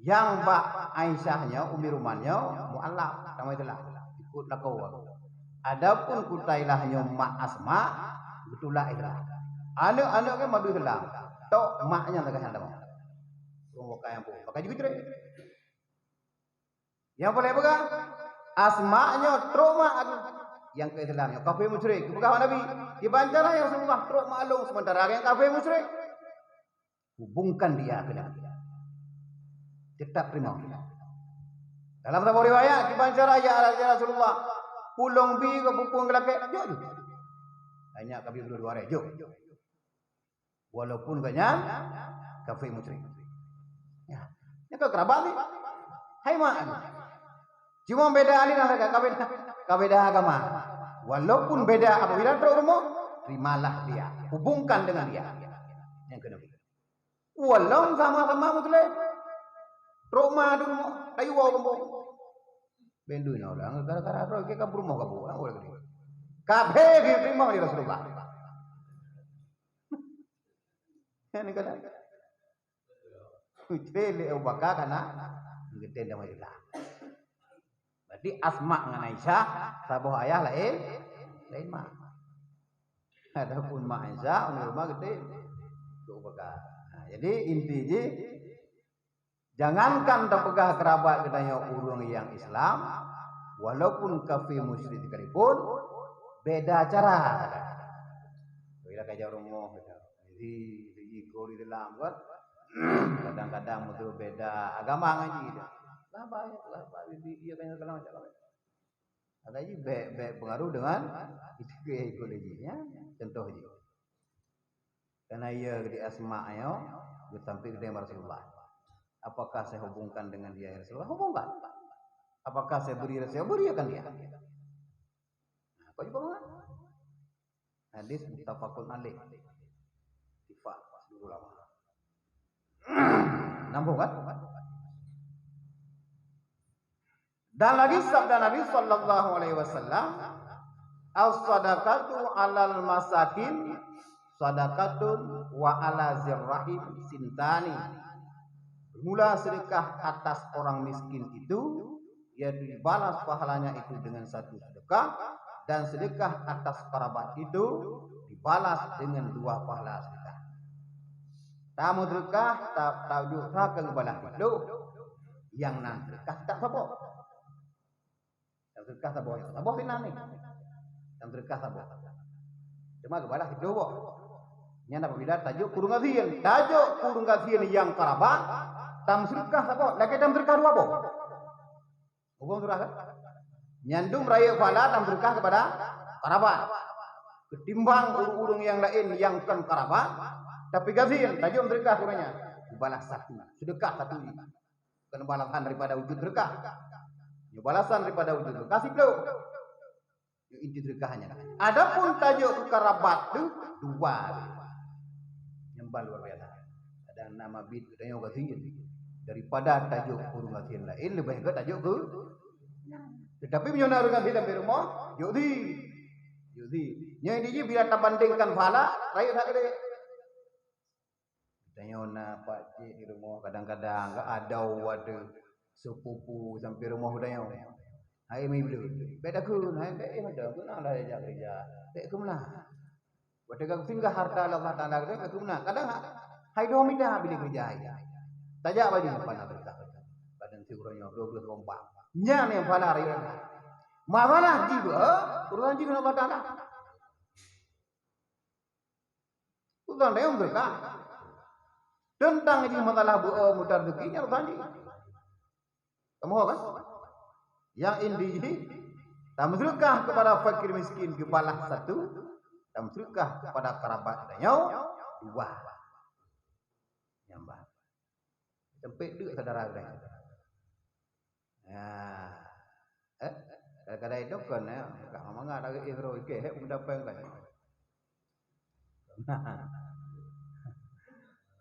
Nyang bak Aisyah nyoe, Ummi Ruman nyoe, mualaf, tamai teulah, ikot lakoe. Adapun Qutailah nyoe mak Asma, beutulak Islam. Aneuk-aneuk kan mandum Islam. Tok mak nyan lagèe nyan tamong. Ureueng bukai nyang pun. Pakai jeuet. Nyang paléng peugah, Asma nyoe trok mak aku. Nyang keu Islam nyoe kafé musyrik. Geupeugah bak Nabi, "Kiban cara ya Rasulullah trok mak lôn seumeuntara nyang kafé musyrik?" Hubungkan dia keu Nabi. Teutap teurimong. Dalam saboh riwayat, "Kiban cara ya, ya Rasulullah, ulôn bi keu bukon geulakèe?" "Jok, jok." Tanya Nabi dua-dua hari, "Jok." Walaupun gobnyan kafé musyrik. Ya. Nyan ka keurabat ni. Hai mak. Cuma beda aliran saja, ka beda, ka beda agama. Walaupun beda, apabila trok rumoh, terimalah dia. Hubungkan dengan dia. Nyang keuneuk. Walau sama-sama muslim. Trok ma di rumoh, kayu wa rumoh. Bendui na ulang, gara-gara trok ke ka rumoh ka buah, orang gede. Kabeh diterima oleh Rasulullah. Ini kata. Ucre lé Abu Bakar kana Geutem dan Islam. Berarti Asma ngon Aisyah saboh ayah laén, laén mak. Adapun mak Aisyah, Ummi Ruma geutem Abu Bakar. Nah, jadi inti jih, jangankan tapeugah keurabat geutanyoe ureuëng nyang Islam, walaupun kafé musyrik sekalipun, beda cara. Bila ka jaroe rumoh, beda. Jadi, jadi ikot di dalam kan. Kadang-kadang betul beda agama ngaji dah. Lah baik, lah baik. Jadi, iya kan kalau macam mana. Ada ji bèk, bèk pengaruh dengan itu ke ikut lagi, ya. Contoh ji. Karena ia di Asma ayo, dia sampai ke Rasulullah. Apakah saya hubungkan dengan dia, ya Rasulullah? Hubungkan. Apakah saya beri Rasulullah? Berikan dia. Nah, kau juga mana? Hadis muttafaqun alaih. Ittifaq seluruh ulama. Nambung kan? Dan lagi sabda Nabi sallallahu alaihi wasallam, "As-sadaqatu 'alal masakin sadaqatun wa 'ala zirrahim sintani." Mula sedekah atas orang miskin itu, yaitu dibalas pahalanya itu dengan satu sedekah, dan sedekah atas kerabat itu dibalas dengan dua pahala sedekah. Tameuseudeukah, ta-, tajok that keu geubalah sidroe, nyang nan seudeukah teutab saboh. Nyang seudeukah saboh, saboh sinan ni. Nyang seudeukah saboh. Cuma geubalah sidroe boh. Nyan apabila tajok keu ureuëng gasien, tajok keu ureuëng gasien nyang kerabat, tameuseudeukah saboh, lagèe tameuseudeukah dua boh. Hukôm surah kan? Nyan dum rayeuk pahala dan berkah kepada kerabat. Ketimbang ureuëng-ureuëng nyang laén nyang kon kerabat, tapi gasien, tajok berkah keudroe nyan. Dibalas satu, sedekah satu jih. Bukan balasan daripada wujud berkah. Nyoe balasan daripada wujud berkah siplôh. Nyoe inti sedekah nyan. Adapun tajok keu kerabat tu dua. Nyang ban luar biasa. Kadang na mabit geutanyoe gasien. Daripada tajok keu ureuëng gasien laén, leubeh gèt tajok keu. Tetapi meunyoe na ureuëng gasien lam rumoh, jok di. Jok di. Nyoe di jih bila tabandingkan pahala, rayeuk that keudéh. Tanyoe na pakcik di rumoh, kadang-kadang ka adoe ateueh sepupu sampai rumoh geutanyoe. Hai mi bleuet, bèk takheun, hai bèk eh meudoe, guna lah jak keureuja. Bèk keu meunan. Watèe ka singgah harta Allah Taala geutanyoe, bèk keu meunan. Kadang hai dua mita bila keureuja hai. Tajak baju pana berkah. Badan si uroe nyoe dua belas lompat. Nyan nyang pahala raya. Masalah jiba, urusan jih ngon Allah Taala. Urusan dayong berkah. Teuntang jih masalah beu mutar rezeki nyan urusan jih. Kamoe kan? Nyang inti jih, tameuseudeukah kepada fakir miskin geubalah satu, tameuseudeukah kepada kerabat tanyoe dua. Nyang ban. Sempit deuk saudara geutanyoe. Ya. Eh? Kadang-kadang itu kan, ya, gak mangat lagi ih roh ikeh, eh, peundapat kan.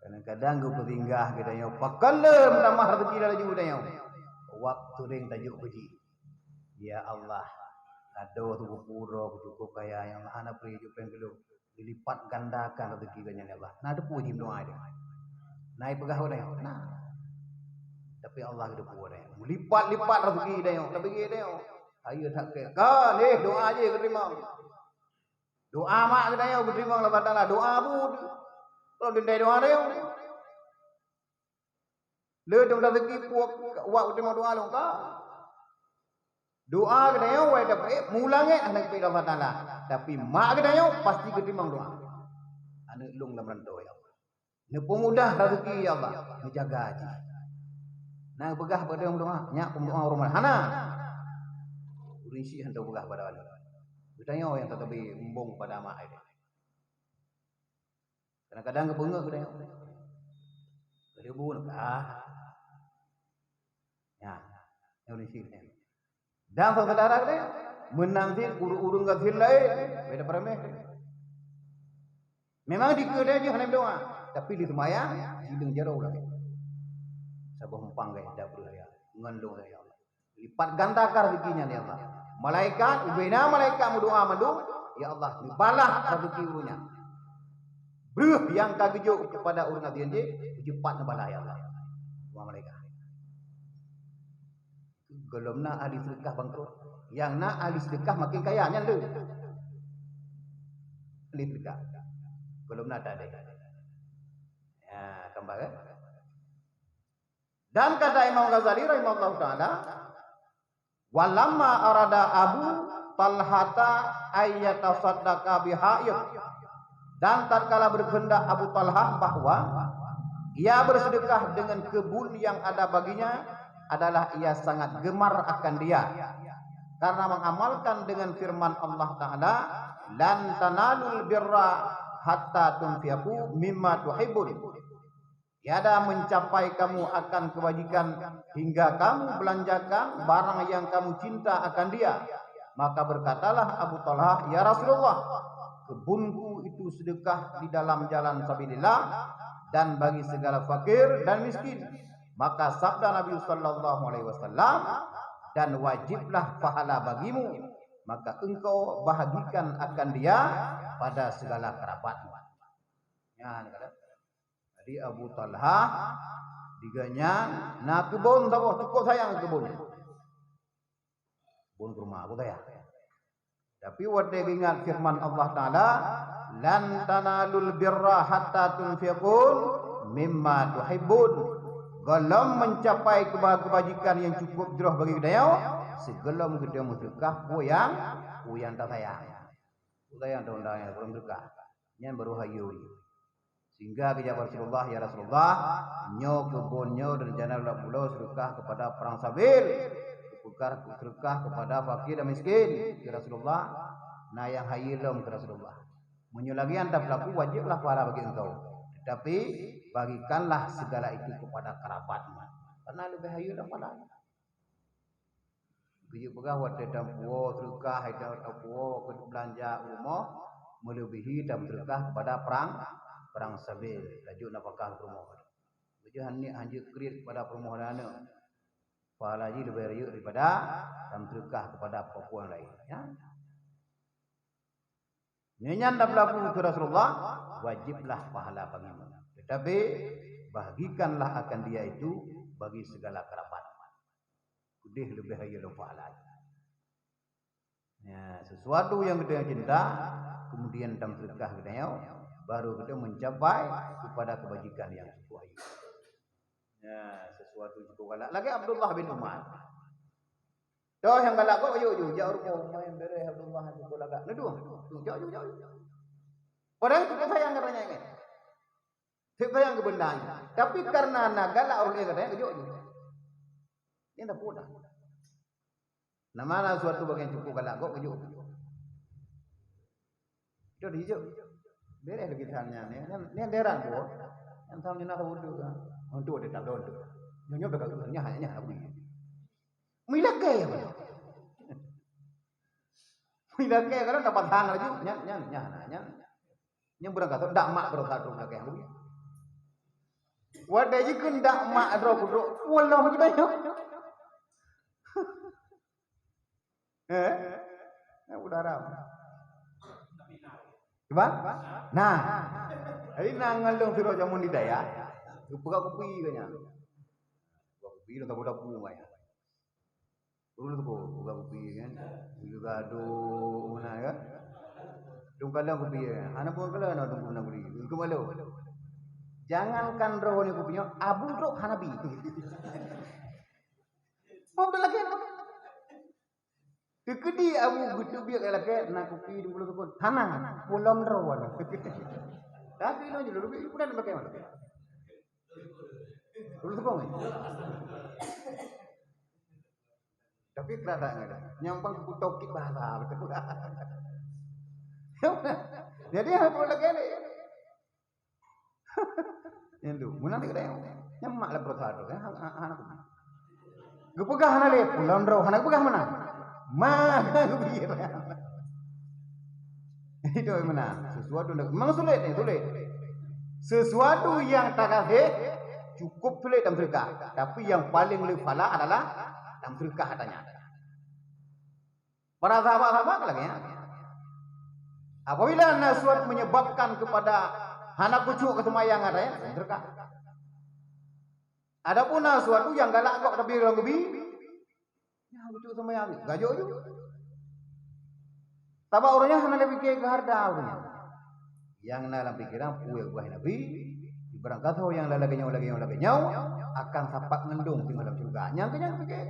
Kadang-kadang geupeusinggah geutanyoe, pakon le meutamah rezeki laju geutanyoe. Waktu ring tajok beuji. Ya Allah, adoe tu geupeue droe cukup kaya, ya Allah, hana peue jupeng keu lôn. Dilipat gandakan rezeki geutanyoe, ya Allah. Na teupeue jih meudoa dia. Na ipeugah udah, na. Tapi Allah geuteupeue udah. Meulipat-lipat rezeki geutanyoe, tapi geutanyoe. Ayo that ke. Kan, eh, doa je geuteurimong. Doa mak geutanyoe geuteurimong Allah Taala. Doa bu. Kalau dendai doa dia. Le dong rezeki puak wak geuteumong doa lôn ka. Doa geutanyoe wai dapat mulangét hana geupeu Allah Taala. Tapi mak geutanyoe pasti geuteumong doa. Aneuk lôn lam rantau ya Allah. Neupeumudah rezeki ya Allah. Neujaga jih. Nah peugah pada ureuëng doa, nyak peumudah ureuëng hana. Ureuëng syiek hana peugah pada Allah. Geutanyoe nyang tatabi embong pada mak ai. Kadang-kadang geupeungeuh geutanyoe. Geudebu nak ah. Ya, nyoe ni sih. Dan saudara geutanyoe, meunan sih ureuëng-ureuëng gasien laén, beda paramé. Memang dikeue dia je hana doa, tapi di sembahyang jidong jaroe ulang. Saboh empang gai dapur ya, ngon doa ya Allah. Lipat gandakan rezeki nyan ya Allah. Malaikat, ubena malaikat meudoa mandum, ya Allah, neubalah rezeki ureuëng nyan. Breuh nyang ka geujok kepada ureuëng gasien jih, cepat neubalah ya Allah. Doa malaikat. Gohlom na ahli sedekah bangkrot. Nyang na ahli sedekah makin kaya, nyan le. Ahli sedekah. Gohlom na tadé. Ya, tambah kan? Dan kata Imam Ghazali rahimahullahu taala, "Walamma arada Abu Talhata ayyatasaddaqa bihaid." Dan tatkala berkehendak Abu Talhah bahwa ia bersedekah dengan kebun yang ada baginya, adalah ia sangat gemar akan dia. Karena mengamalkan dengan firman Allah Taala, "Lan tanalul birra hatta tunfiqu mimma tuhibbun." Tiada mencapai kamu akan kebajikan hingga kamu belanjakan barang yang kamu cinta akan dia. Maka berkatalah Abu Talhah, "Ya Rasulullah, kebunku itu sedekah di dalam jalan sabilillah dan bagi segala fakir dan miskin." Maka sabda Nabi sallallahu alaihi wasallam, "Dan wajiblah pahala bagimu, maka engkau bahagikan akan dia pada segala kerabatmu." Nyan kata. Jadi Abu Talhah, di gobnyan na keubon saboh, cukup sayang keubon. Kebun kurma, Abu Talhah. Tapi watée geuingat firman Allah Taala, "Lan tanalul birra hatta tunfiqu mimma tuhibbun." Gohlom mencapai keba-, kebajikan yang cukup jroh bagi geutanyoe, sigohlom geutanyoe meuseudeukah peue nyang, peue nyang tasayang. Peue nyang taundang nyang gohlom seudeukah. Nyan baru hayeu. Sehingga geujaweueb Rasulullah, "Ya Rasulullah, nyoe keubon nyoe dan jana lôn bulo seudeukah kepada perang sabil, seudeukah, seudeukah kepada fakir dan miskin." Ya Rasulullah, na nyang hayeu lom keu Rasulullah. Meunyoe lagée nyan tapeulaku, wajiblah pahala bagi engkau. Tetapi bagikanlah segala itu kepada kerabatmu. Karena leubeh hayeu lom pahala. Geujeuet peugah watée tampuwoe seudeukah, hai tampuwoe keu beulanja u rumoh, meuleubihi tameuseudekah kepada perang, perang sabil, tajok nafakah keu rumoh. Beujeuet han niet han jeuet kriet kepada peurumoh dan aneuk. Pahala jih leubeh rayeuk daripada tameuseudekah kepada peue-peue laén, ya. Nyan nyang tapeulaku keu Rasulullah, wajiblah pahala bagimu. Tetapi, bagikanlah akan dia itu bagi segala kerabat. Keudeh leubeh hayeu lom pahala. Ya, sesuatu yang kita cinta, kemudian tameuseudekah geutanyoe, baru kita mencapai kepada kebajikan yang cukup hayeu. Ya, sesuatu cukup galak. Lagée Abdullah bin Umar. Toh nyang galak kok yuk, yuk, jak rumoh, main bereh Abdullah cukup lagak. Neudong. Tu, jak, jak, jak. Padahal tu sayang katanya kan. Sayang keu benda nyan. Tapi karena na galak ureueng laén katanya, yuk, yuk. Ini dah pudah. Nama na suatu bagian cukup galak kok yuk. Itu dijok. Bereh lagi tahan nyan, ya. Nyan, nyan deran tu. Yang tahu nyan nak tahu tu. Untuk dia tak ada tu. Nyonya dah kagak nyah, nyah aku ni. Milakée. Milakée kalau dapat hang laju, nyan, nyan, nyan, nyan. Nyan berangkat dak mak berusaha tu milakée aku ni. Wadai jikun dak mak droe kudrok. Wallah macam banyak. Eh? Nak udara. Cuba? Nah. Jadi nak ngalung sira jamun di daya. Buka kupi katanya. Buka kupi dalam tabu-tabu katanya. Ureueng tu buka kupi kan. Juga gaduh mana kan. Dong kadang kupi ya. Hana pun kalau nak tunggu nak beli. Kembali. Jangankan roh ni kupinya, abu trok hana bi. Mau dah lagi. Teukeudi abu geuteubiet lagée na kupi di mulut sukon. Hana, pulam droe. Tapi lôn julu lebih kurang pakai mana? Mulut sukon. Tapi kelada ada. Nyang bang kutokit bahasa betul. Jadi apa lagi ni? Nyan tu, meunan dikata nyan mak lé berusaha tu, ya, hana, hana, hana kubi. Geupeugah hana lé, pulang droe hana geupeugah meunan. Ma, hana kubi. Itu meunan. Sesuatu memang sulit ni, sulit. Sesuatu yang tagaséh cukup sulit dalam sedekah, tapi yang paling leupala adalah dalam sedekah katanya. Para sahabat-sahabat lagée nyan. Apabila na suat menyebabkan kepada hana khusyuk keu seumayang, ada ya, sedekah. Adapun na suatu nyang galak gok tapi lom geubi, Seumayang gajok ju. Sabab ureuëng nyan hana lé pike keu hareuta ureuëng nyan. Nyang na lam pikeran peue buah Nabi, barangkasoe nyang lagée nyoe, lagée nyoe, lagée nyoe, akan sapat ngon lôn singoh lam syeuruga. Nyang keu nyan pike.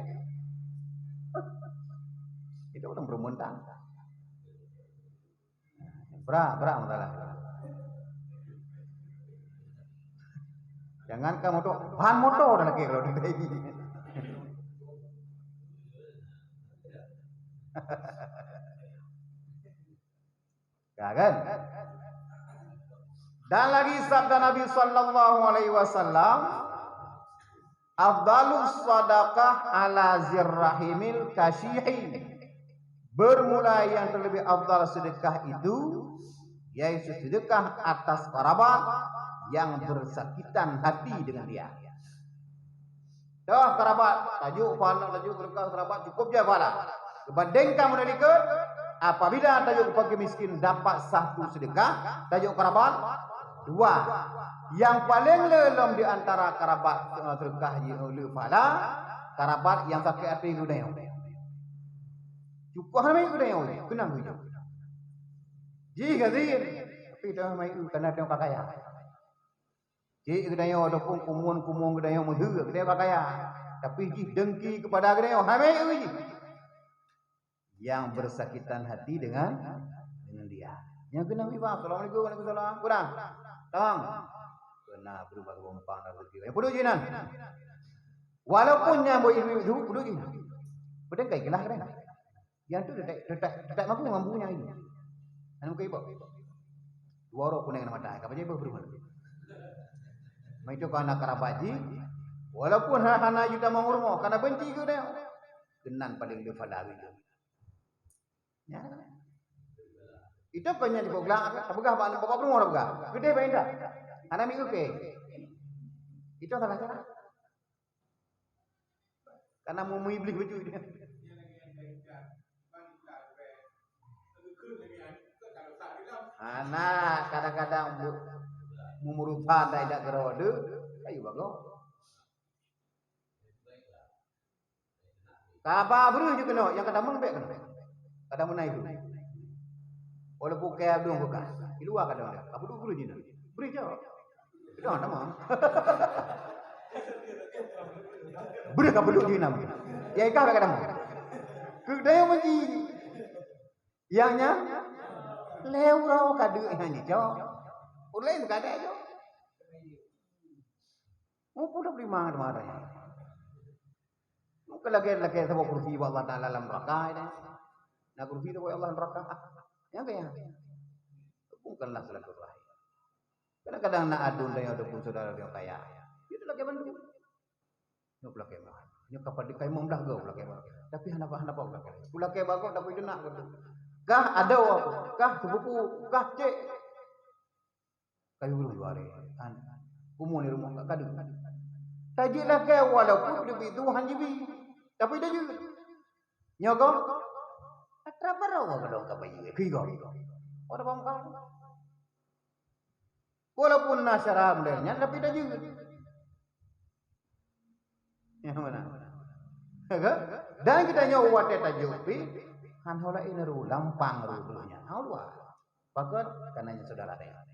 Itu ureuëng beureumontang. Bra, bra masalah. Jangankan moto, ban moto dah lagi kalau di ini. Ya kan? Dan lagi sabda Nabi sallallahu alaihi wasallam, "Afdalus sadaqah ala zirrahimil kasyihi." Bermula yang terlebih afdal sedekah itu, yaitu sedekah atas kerabat yang bersakitan hati dengan dia. Dah kerabat, tajuk pahala, tajuk sedekah kerabat cukup je pahala. Bandingkan meunalika, apabila tajuk fakir miskin dapat satu sedekah, tajuk kerabat dua. Yang paling le lom di antara kerabat, eh, sedekah ji, eh, le pahala, kerabat yang sakit hati geutanyoe. Cukup ramai geutanyoe, keunong geutanyoe. Jih gazin, tapi dah mai u kana tengok pakaian. Cik geutanyoe ataupun kumon-kumon geutanyoe meuheu geutanyoe pakaian. Tapi jih dengki kepada geutanyoe, ramai u jih. Yang bersakitan hati dengan dengan dia. Nyang keunong iba, "Assalamualaikum, waalaikumsalam." Kurang. Tang. Kena berubah gelombang dan rezeki. Yang puduk jinan. Walaupun nyang buat ibu itu puduk jinan. Pedang kai gelah kena. Yang tu detak detak detak mampu mampu nyai. Anu ke ibu. Dua orang kuning mata, kapa je ibu berubah. Mai tu kana karabat ji. Walaupun ha- hana juta mangurmo, kana benci ke dia. Kenan paling dia pada hari tu. Ya. Itu kan yang dipeugah, peugah bak bapak rumah peugah. Gede bak indah. Anak minggu ke. Itu salah cara. Karena mau iblis baju dia. Anak kadang-kadang bu- memerlukan dah tidak gerode, kayu bagus. Kaba breuh je keunoe, nyang ka tamong bèk keunoe. Ka tamong na ibu. Walaupun kaya dong bekas, di luwa ka dong. Apa tu breuh je na? Breuh je. Keunoe tamong. Breuh ka peuduek je na. Ya ikah bèk ka tamong. Keu dayah meuji. Yang nyan lhèe uroe ka deuk nyan jicok. Ulèe ka ada jok. Mupu dah beri mangat marah. Mungkin lagi lagi saboh kursi bak Allah Taala dalam neraka ini. Nah kursi tu Allah neraka. Yang kaya. Bukanlah silaturahim. Kadang-kadang nak adun tanya ataupun saudara dia kaya. Dia tu lagi bantu. Nyo pulakèe mah. Nyo kapal di kaimong belah go pulakèe mah. Tapi hana hana pau pulakèe. Pulakèe bagot tapi denak gitu. Kah ada aku, kah sepupu, kah cek. Kayu dulu dua hari. Kan. Kumu ni rumah kat kadu. Tajik lah ke walaupun lebih Tuhan jibi. Tapi dah juga. Nyo go. Atra baru go dong ka bayu. Kui go. Ora bang kau. Walaupun na syara model nyan tapi dah juga. Yang mana? Dan kita nyoe watèe tajok pi han ho laén ru lampang ru nyan. Ha luwa. Pakon karena nyan saudara saya.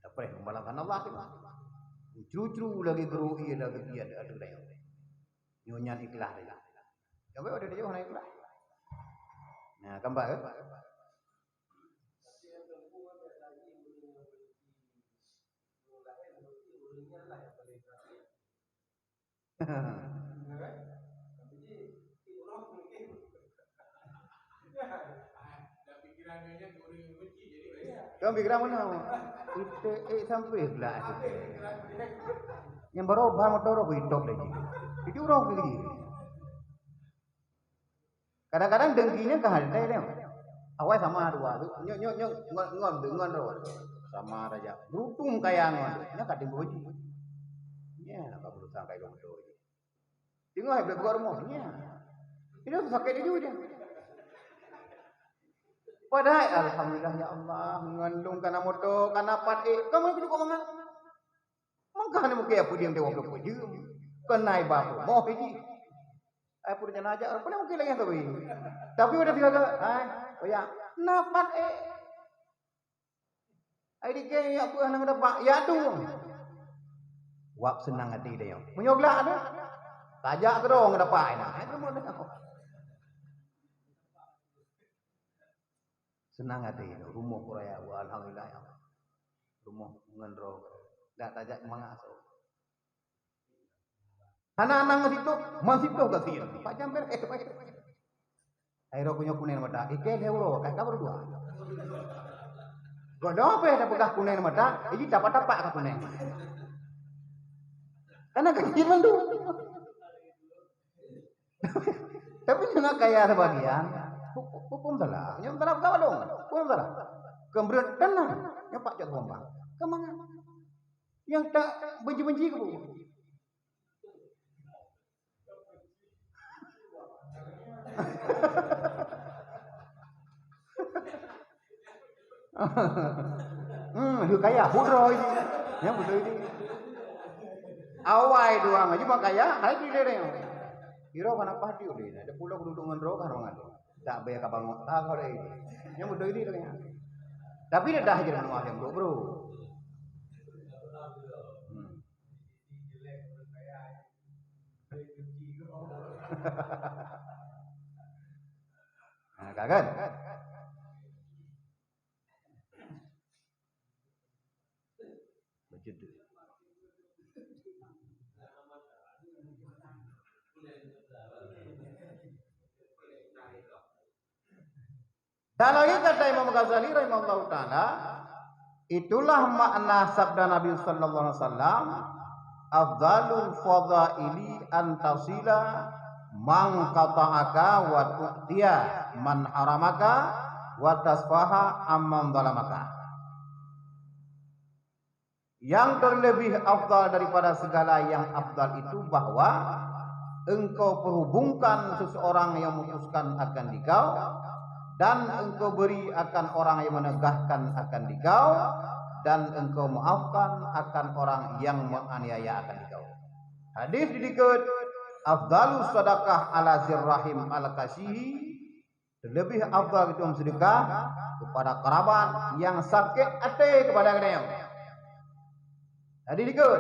Dapat pembalasan Allah tu. Cru-cru lagi guru iya lagi dia ada ada daya. Nyonya ikhlas dia. Sampai ada dia hana ikhlas. Nah, gambar ke? Kan pikiran mana? Itu eh sampai pula. Yang baru bah motor aku hidup lagi. Itu orang pergi. Kadang-kadang dengkinya ke hal lain. Awai sama dua tu. Nyok nyok nyok ngon ngon ngon ro. Sama raja. Beruntung kaya ngon. Nya kadang boji. Nya nak berusaha kaya betul. Tengok hai buka rumah. Nya. Ini tu sakit dia juga. Padahal alhamdulillah ya Allah, ngon lung kana motor, kana pat eh. Kamu itu kok mangat? Mangkah ni mungkin apa dia dewa berapa je. Kenai baru. Mau pergi. Ai pun jangan ajak, pun mungkin lagi tu. Tapi udah tiga ke, ai, oh ya, napat eh. Ai dikeu ya peue hana dapat, ya tu. Wab seunang até dia. Meunyoe glak tu, tajak keudroe dapat ai na. Ai tu. Seunang até tu, rumoh kuraya, alhamdulillah ya Allah. Rumoh ngon droe. Dak tajak mangat asoe. Hana nang siplôh, man siplôh gasien. Pajan beres. Hai roh kunyoe kunen mata, ikei lhèe uroe, ka, ka berdua. Godoh peh tapeugah kunen mata, iji tapak-tapak ka kunen. Karena kan jin mandum. Tapi nyoe kaya sebagian, hu-, hukum salah. Nyoe salah bukan balong, hukum salah. Kemudian tenang, nyoe pak cok gombang. Kemana? Yang tak benci-benci ke bu? Hmm, dia kaya, hudra ini. Ya, betul ini. Awai doang aja mak kaya, hai di dia. Kira mana pah dia ni? Ada pulau duduk ngon roh kan orang ada. Tak bayar ka bangun, tak ada ini. Yang betul ini katanya. Tapi dia dah jadi manusia yang buruk, bro. Hmm. Nah, kan? Baca tu. Dan lagi kata Imam Ghazali rahimahullahu taala, itulah makna sabda Nabi sallallahu alaihi wasallam, "Afdalul fadaili an tasila man qata'aka wa tu'tiya man haramaka wa tasfaha amman zalamaka." Yang terlebih afdal daripada segala yang afdal itu bahwa engkau perhubungkan seseorang yang memutuskan akan dikau, dan engkau beri akan orang yang menegahkan akan dikau, dan engkau maafkan akan orang yang menganiaya akan dikau. Hadis didikeut, "Afdalus sadaqah ala zirrahim al-kasihi." Terlebih afdal geutanyoe sedekah kepada kerabat yang sakit hati kepada geutanyoe. Jadi dikeue,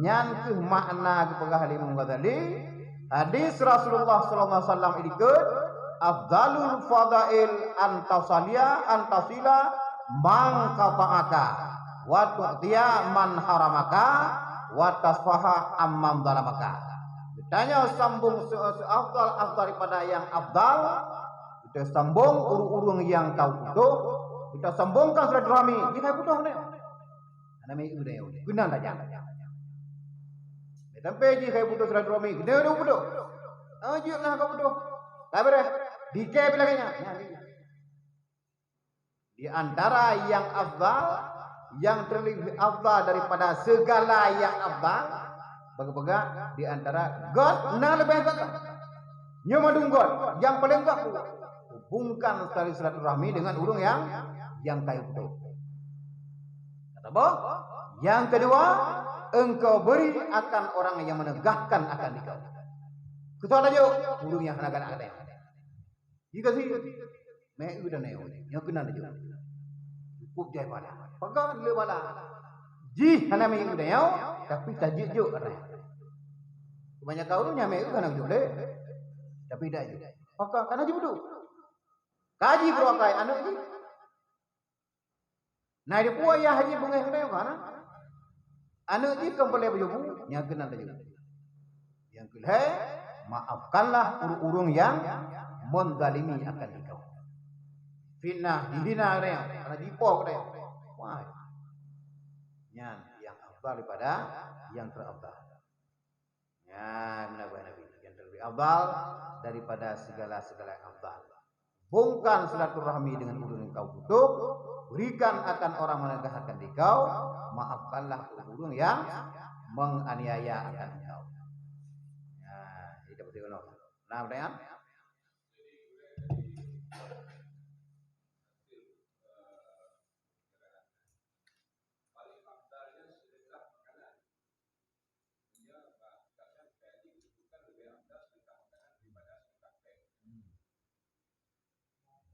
nyan keuh makna geupeugah lé Imam Ghazali, hadis Rasulullah sallallahu alaihi wasallam dikeue, "Afdalul fadail an tasalia, an tasila man qata'aka, wa tu'tiya man haramaka, wa tasfaha amman zalamaka." Geutanyoe sambung se-, seafdal-afdal daripada yang afdal, Kita sambong ureuëng-ureuëng nyang ka putôh, kita sambongkan silaturahmi, jih ka putôh nyoe. Hana meu'eu deh, keunan tajak. Meutampe jih ka putôh silaturahmi, keunan putôh. Ah, jeuet lah ka putôh. Ka beureh, dikée pih lagée nyan. Nyan, nyan. Di antara yang afdal, yang terlebih afdal daripada segala yang afdal, peugah-peugah di antara göt na leubeh göt. Nyoe mandum göt, yang paling göt hubungkan tali silaturahmi dengan ureuëng yang, yang ka putôh. Kata boh, yang kedua, engkau beri akan orang yang menegahkan akan dikau. Keutôi laju, ureuëng nyang hana galak até. Jih ka sie, meu'eu dan nyoe, nyoe keunan laju. Cukup jai bala. Pakon le bala? Jih hana meu'eu dan nyoe, tapi tajeuet jok keunan. Kebanyakan ureuëng nyang meu'eu hana jok lé, tapi dak jok. Pakon? Karena jih putôh. Kaji keuluwarga aneuk jih. Na dipeue ayah jih beungéh keunoe hana? Aneuk jih kon peureulée beujubu, nyang keunan laju. Nyang keulhée, maafkanlah ureuëng-ureuëng nyang menzalimi akan dikau. Fitnah, dihina keunoe, karena jipoh keunoe. Wah. Nyan yang afdal daripada yang terafdal. Ya, meunan Nabi. Yang terlebih afdal daripada segala-segala yang afdal. Hubungkan silaturahmi dengan ureuëng yang kau putôh, berikan akan orang menegahkan dikau, maafkanlah ureuëng yang menganiaya akan kau. Ya, itu betul. Nah, pertanyaan?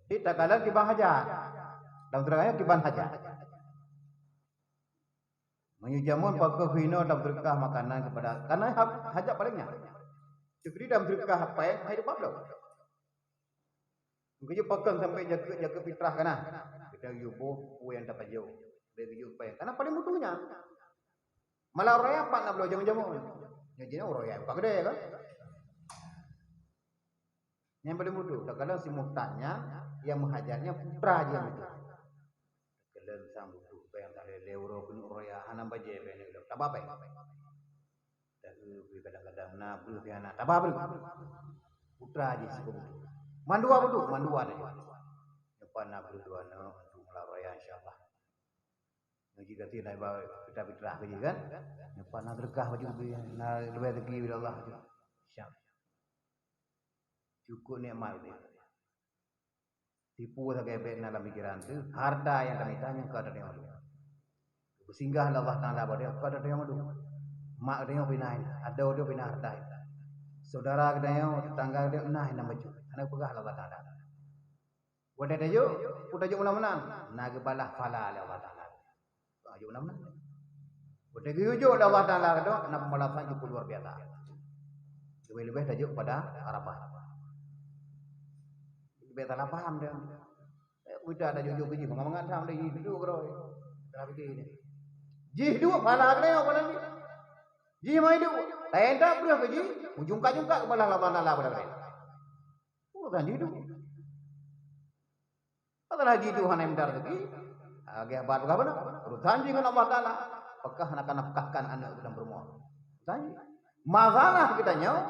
Jadi takalon kiban hajat. Dalam teurakah kiban hajat. Meunyoe jameun pakoe hinoe tameuseudeukah makanan keupada, karena ha-, hajat paleng nyan. Seukiri tameuseudeukah péng, hai dua ploh. Meunyoe pakon sampai jakeuet-jakeuet fitrah kana. Kita yue boh peue nyang tapajoh. Bèk geujok péng. Karena paleng butuh nyan. Malah ureueng raya pat na bloe jameun-jameun. Nyan jinoe ureueng raya buka keudè kan. Nyang paleng butuh, takalon si muhtaj nyan, nyang meuhajat nyan putra jih nyang butuh. Takalon sang butuh péng, talèe-lèe uroe keuneuk raya, hana bajèe péng nyoe, taba péng. Taeu pih kadang-kadang na breueh pih hana, taba breueh. Putra jih si butuh. Mandua butuh, mandua teuh. Nyoe pat na breueh dua nyoe untuk meularaya, insya Allah. Nyoe jih gasien na iba fitrah-fitrah keu jih kan. Nyoe pat na seudeukah baju bri, na leubeh rezeki dari Allah tu. Insya Allah. Cukup nikmat udép. Tipu sagai bèk na lam pikiran teuh, harta nyang tamita nyan ka teurimong. Beusinggah lé Allah Taala bak tanyoe, ka teurimong. Mak tanyoe pih na, adoe tanyoe pih na harta. Syedara geutanyoe, tetangga geutanyoe na nyang bacut. Hana peugah lé Allah Taala. Watèe tajok, peue tajok meunan-meunan, na geubalah pahala lé Allah Taala. Tajok meunan-meunan. Watèe geujok lé Allah Taala keudroe, na peubalasan cukup luar biasa. Leubeh-leubeh tajok pada Arafah. Leubeh salah paham dia. Eh, muda tajok-jok keu jih, mangat-mangat tham deh, jih duek keudroe. Salah pikir dia. Jih duek pahala keudroe, pahala ni. Jih mai duek. Laén that breueh keu jih, meujungkat-jungkat keubalah lé Allah Taala pada keudroe. Urusan jih duek. Masalah jih duek hana meudarah rezeki, lagèe abah peugah beuna. Urusan jih ngon Allah Taala, apakah na ka nafkahkan aneuk dan peurumoh. Urusan jih. Masalah geutanyoe,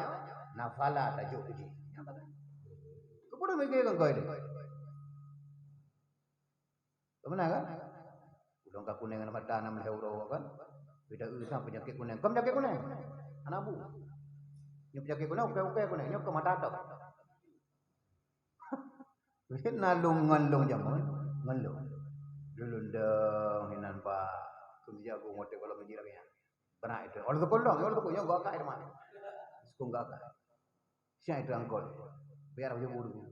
na pahala tajok keu jih. Nyan pahala. Keupeue mikir ngon kau ini? Beuna kan? Ulôn ka kunèng mata nam lhèe uroe kan? Beda eu sang peunyakét kunèng. Kon peunyakét kunèng. Hana bu. Nyoe peunyakét kunèng, ukai-ukai kunèng. Nyoe keu mata tok. Jeuet na lôn ngon lôn jameun, ngon lôn. Lôn dong hinan ba keumeujagong watèe gohlom jih lagèe nyan. Beunak itu. Orang tukang dong, orang tukang nyoe gak kai teuma. Sukong gak kai. Siap itu angkot. Biar aku jemput dulu.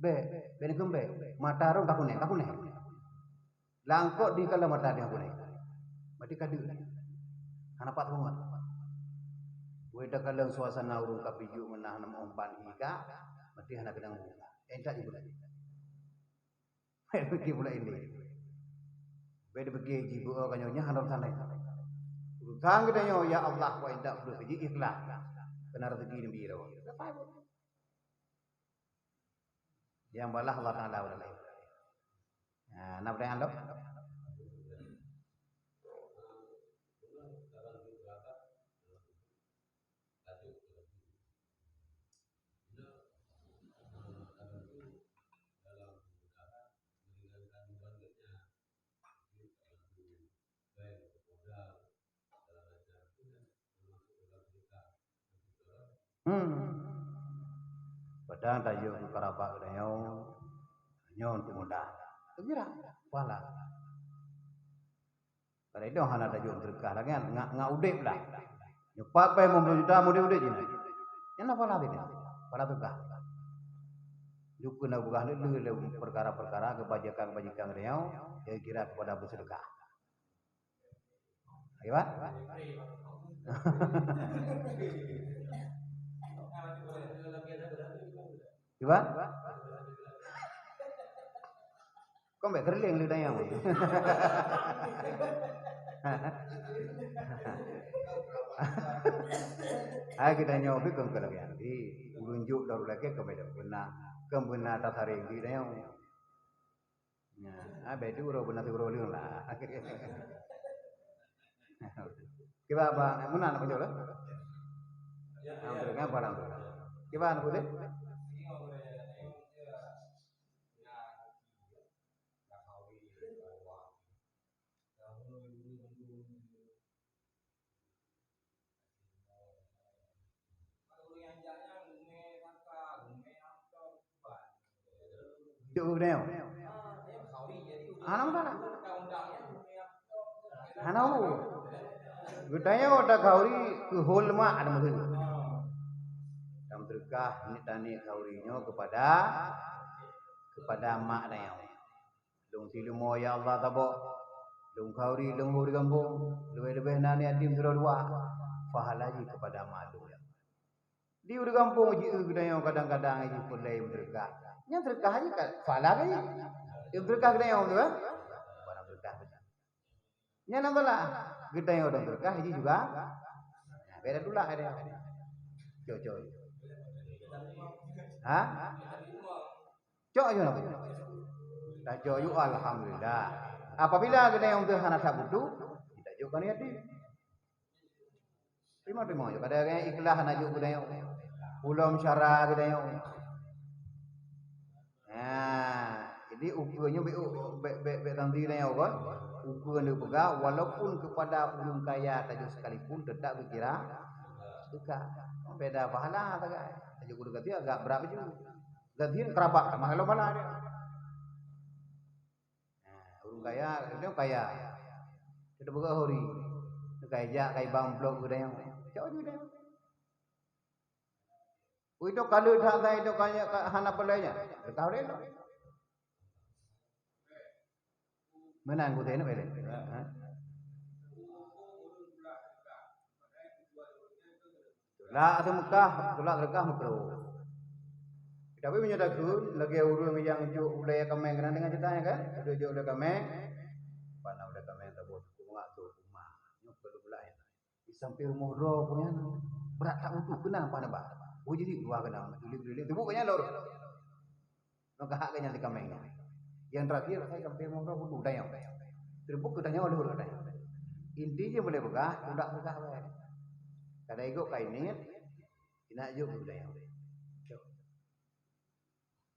Bèk, bèk ni keumbèk. Mata rong ka kunèng, ka kunèng. Langkot di kala mata dia kunèng. Berarti ka deuh. Hana pat banget. Weh, takalon suasana ureueng ka pijuk meunah nam umpan hi ka, berarti hana keudang buka. Entat jih bulan. Bèk pike pula indeh. Bèk dipike jih beuo ka nyoe nyan hana urusan laén. Urusan geutanyoe, ya Allah, wa indak ulôn keu jih ikhlas. Keunan rezeki neubi droe. Nyang balah Allah Taala udah laén. Nah, na pertanyaan tu? Hmm. Padahai tajok keu karabat geutanyoe, nyoe untuk mudah. Kira pahala. Padahai dong hana tajok seudeukah lagèe nyan, ngat, ngat udép lah. Nyoe pat pai limong ploh juta mudép-udép jih. Nyan na pahala beda. Pahala seudeukah. Jukheun na peugah lé, lé, lé peukara-peukara keubajikan-keubajikan geutanyoe, kira-kira keupada beuseudeukah. Kiban? Kiban? Kong bèk keureuleng lé dayang. Hai geutanyoe beuh kong keureuleng. Di ureueng jok daru lakèe kong bèk beuna, kong beuna tasareng di dayang. Nya, ah, bèk tu uroe beuna tu uroe leueng lah. Kiban ba, meunan nak meunyoe lah. Ah, teurimong barang tu. Kiban apa tu? Jok geutanyoe. Hana masalah. Hana hu. Geutanyoe takhauri keu hol mak ada meuheueh. Tam teureukah nit taniet khauri nyoe keupada Keupada mak tanyoe. Lôn sileumô, ya Allah, saboh. Lôn khauri, lôn hu di gampông. Leubeh-leubeh na aneuk yatim sidroe dua. Pahala jih keupada mak lôn, ya Allah. Di u di gampông jieu geutanyoe kadang-kadang jih peureulée meuseudeukah. Nyan seudeukah jih ka pahala jih. Meuseudeukah geutanyoe tu, eh? Barang seudeukah. Nyan adalah geutanyoe dong seudeukah jih juga. Nah, beda tulak ada. Cocok. Ha? Cok je lah. Dah cok je, alhamdulillah. Apabila geutanyoe hana that butuh, kita jok keu yatim. Terima-terima je. Kadang-kadang ikhlas na jok geutanyoe. Ulôn syara geutanyoe. Nah, jadi ukeue nyoe bèk, bèk, bèk, bèk santi geutanyoe kan. Ukeue nyoe peugah, walaupun kepada ureueng kaya tajok sekalipun, tetap geukira sedekah. Beda pahala sagai. Tajok geutanyoe agak berat baju. Gaji kerabat, mah kalau bala dia. Nah, ureueng kaya, dia kaya. Kita buka huri. Dia kaya jak, kaya bang blok ke dayang. Cak je dayang. Oh, itu kalau dah saya itu kaya, ka-, hana pelanya. Kita boleh lah. Meunan kutéh nyoe, ha? Tulak ateueh Meukah, tulak Meukah meukruh. Tapi meunyoe takheun lagèe ureueng nyang jok ulèe kaméng, keunan deungö ceurita nyan kan? Ada jok ulèe kaméng, pana ulèe kaméng taboh suku bunga tu rumah. Nyoe perlu belayan. Di samping rumoh droe pun nyan, brat that butuh, keunan pana ba. Oh, jadi dua keunan, tuléh-tuléh, teubuka nyan lom. Maka hak geuh nyan di kaméng nyan. Yang terakhir, saya sampai mau tahu dulu dayang. Terbuk ke dayang oleh urut dayang. Inti je boleh peugah, udah peugah bae. Kada igo kai niat, nak juk ke dayang.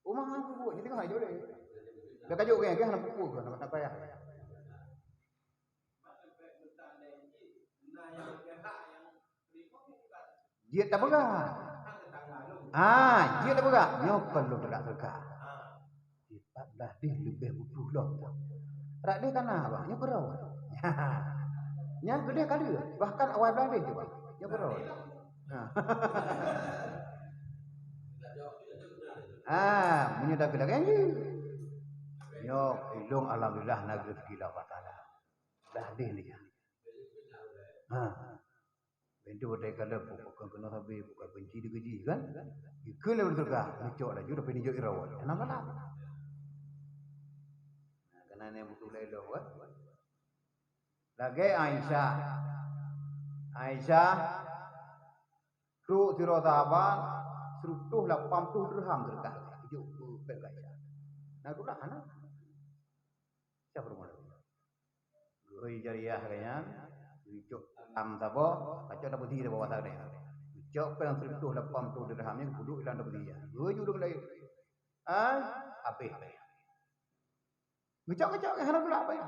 Rumah aku buat, jadi kau aja boleh. Dah kajuk ke, ke hana pukul ke, hana payah. Jeuet tapeugah. Ah, jeuet tapeugah. Nyoe kon lôn teudak teuka. Empat belas deh leubeh butuh lom. Rak deh kana, bah, nyoe keurau. Nyan keudeh ka lheueh, bahkan awai blaih deh tu, bah. Nyoe keurau. Ha. Ah, meunyoe dak lagèe nyan. Nyoe ilong alhamdulillah na rezeki Allah Taala. Dah deh ni. Ha. Pintoe watèe kalon, bukan keunoe sabe, bukan benci dikeue jih, kan? Dikeue lé teuka, neucok laju, tapi neujok irawat. Hana masalah. Nah, keunan nyang beutôi lé lôn, kan? Lagèe Aisyah. Aisyah, trok sidroe sahabat, sireutoh lapan ploh dirham teuka. Jok keu péng Aisyah. Nah, itulah, hana. Siapa rumah? Gurui jariah geuh nyan, geucok lam saboh, pacok tapeusi di bawah saboh. Geucok keu lam sireutoh lapan ploh dirham nyan, geuduek lam tapeusi nyan. Gurui ju ureueng laén. Ah, habéh. Geucok-geucok hana tulak apa ya.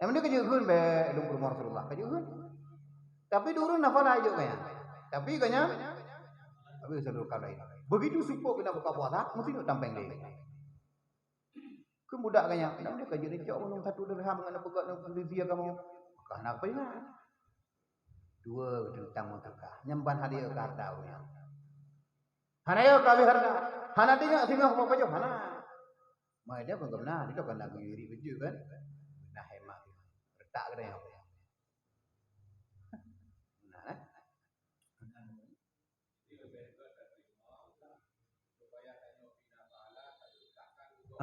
Yang penting kajeuet kheun bèk lôn peurumoh Rasulullah, kajeuet kheun. Tapi di ureueng nafala jok geuh nyan. Tapi geuh nyan, tapi Rasulullah laén. Begitu seupôt keunan buka puasa, meusti neuk tampéng lé. Keu budak geuh nyan, "Nam deh ka jeuet neucok ulôn satu dirham ngon neupeugöt neupeulizia kamoe?" Maka hana peuingat. Dua teuntang meuteuka. Nyan ban hadiah keu hareuta ureueng nyan. Hana yo keu hareuta. Hana teuingat singoh pajoh, hana. Mai dia kon keubeuna, dia kan nak geuyue ri beujeuet kan. Nah, hemat. Retak keu dia. Nah, eh.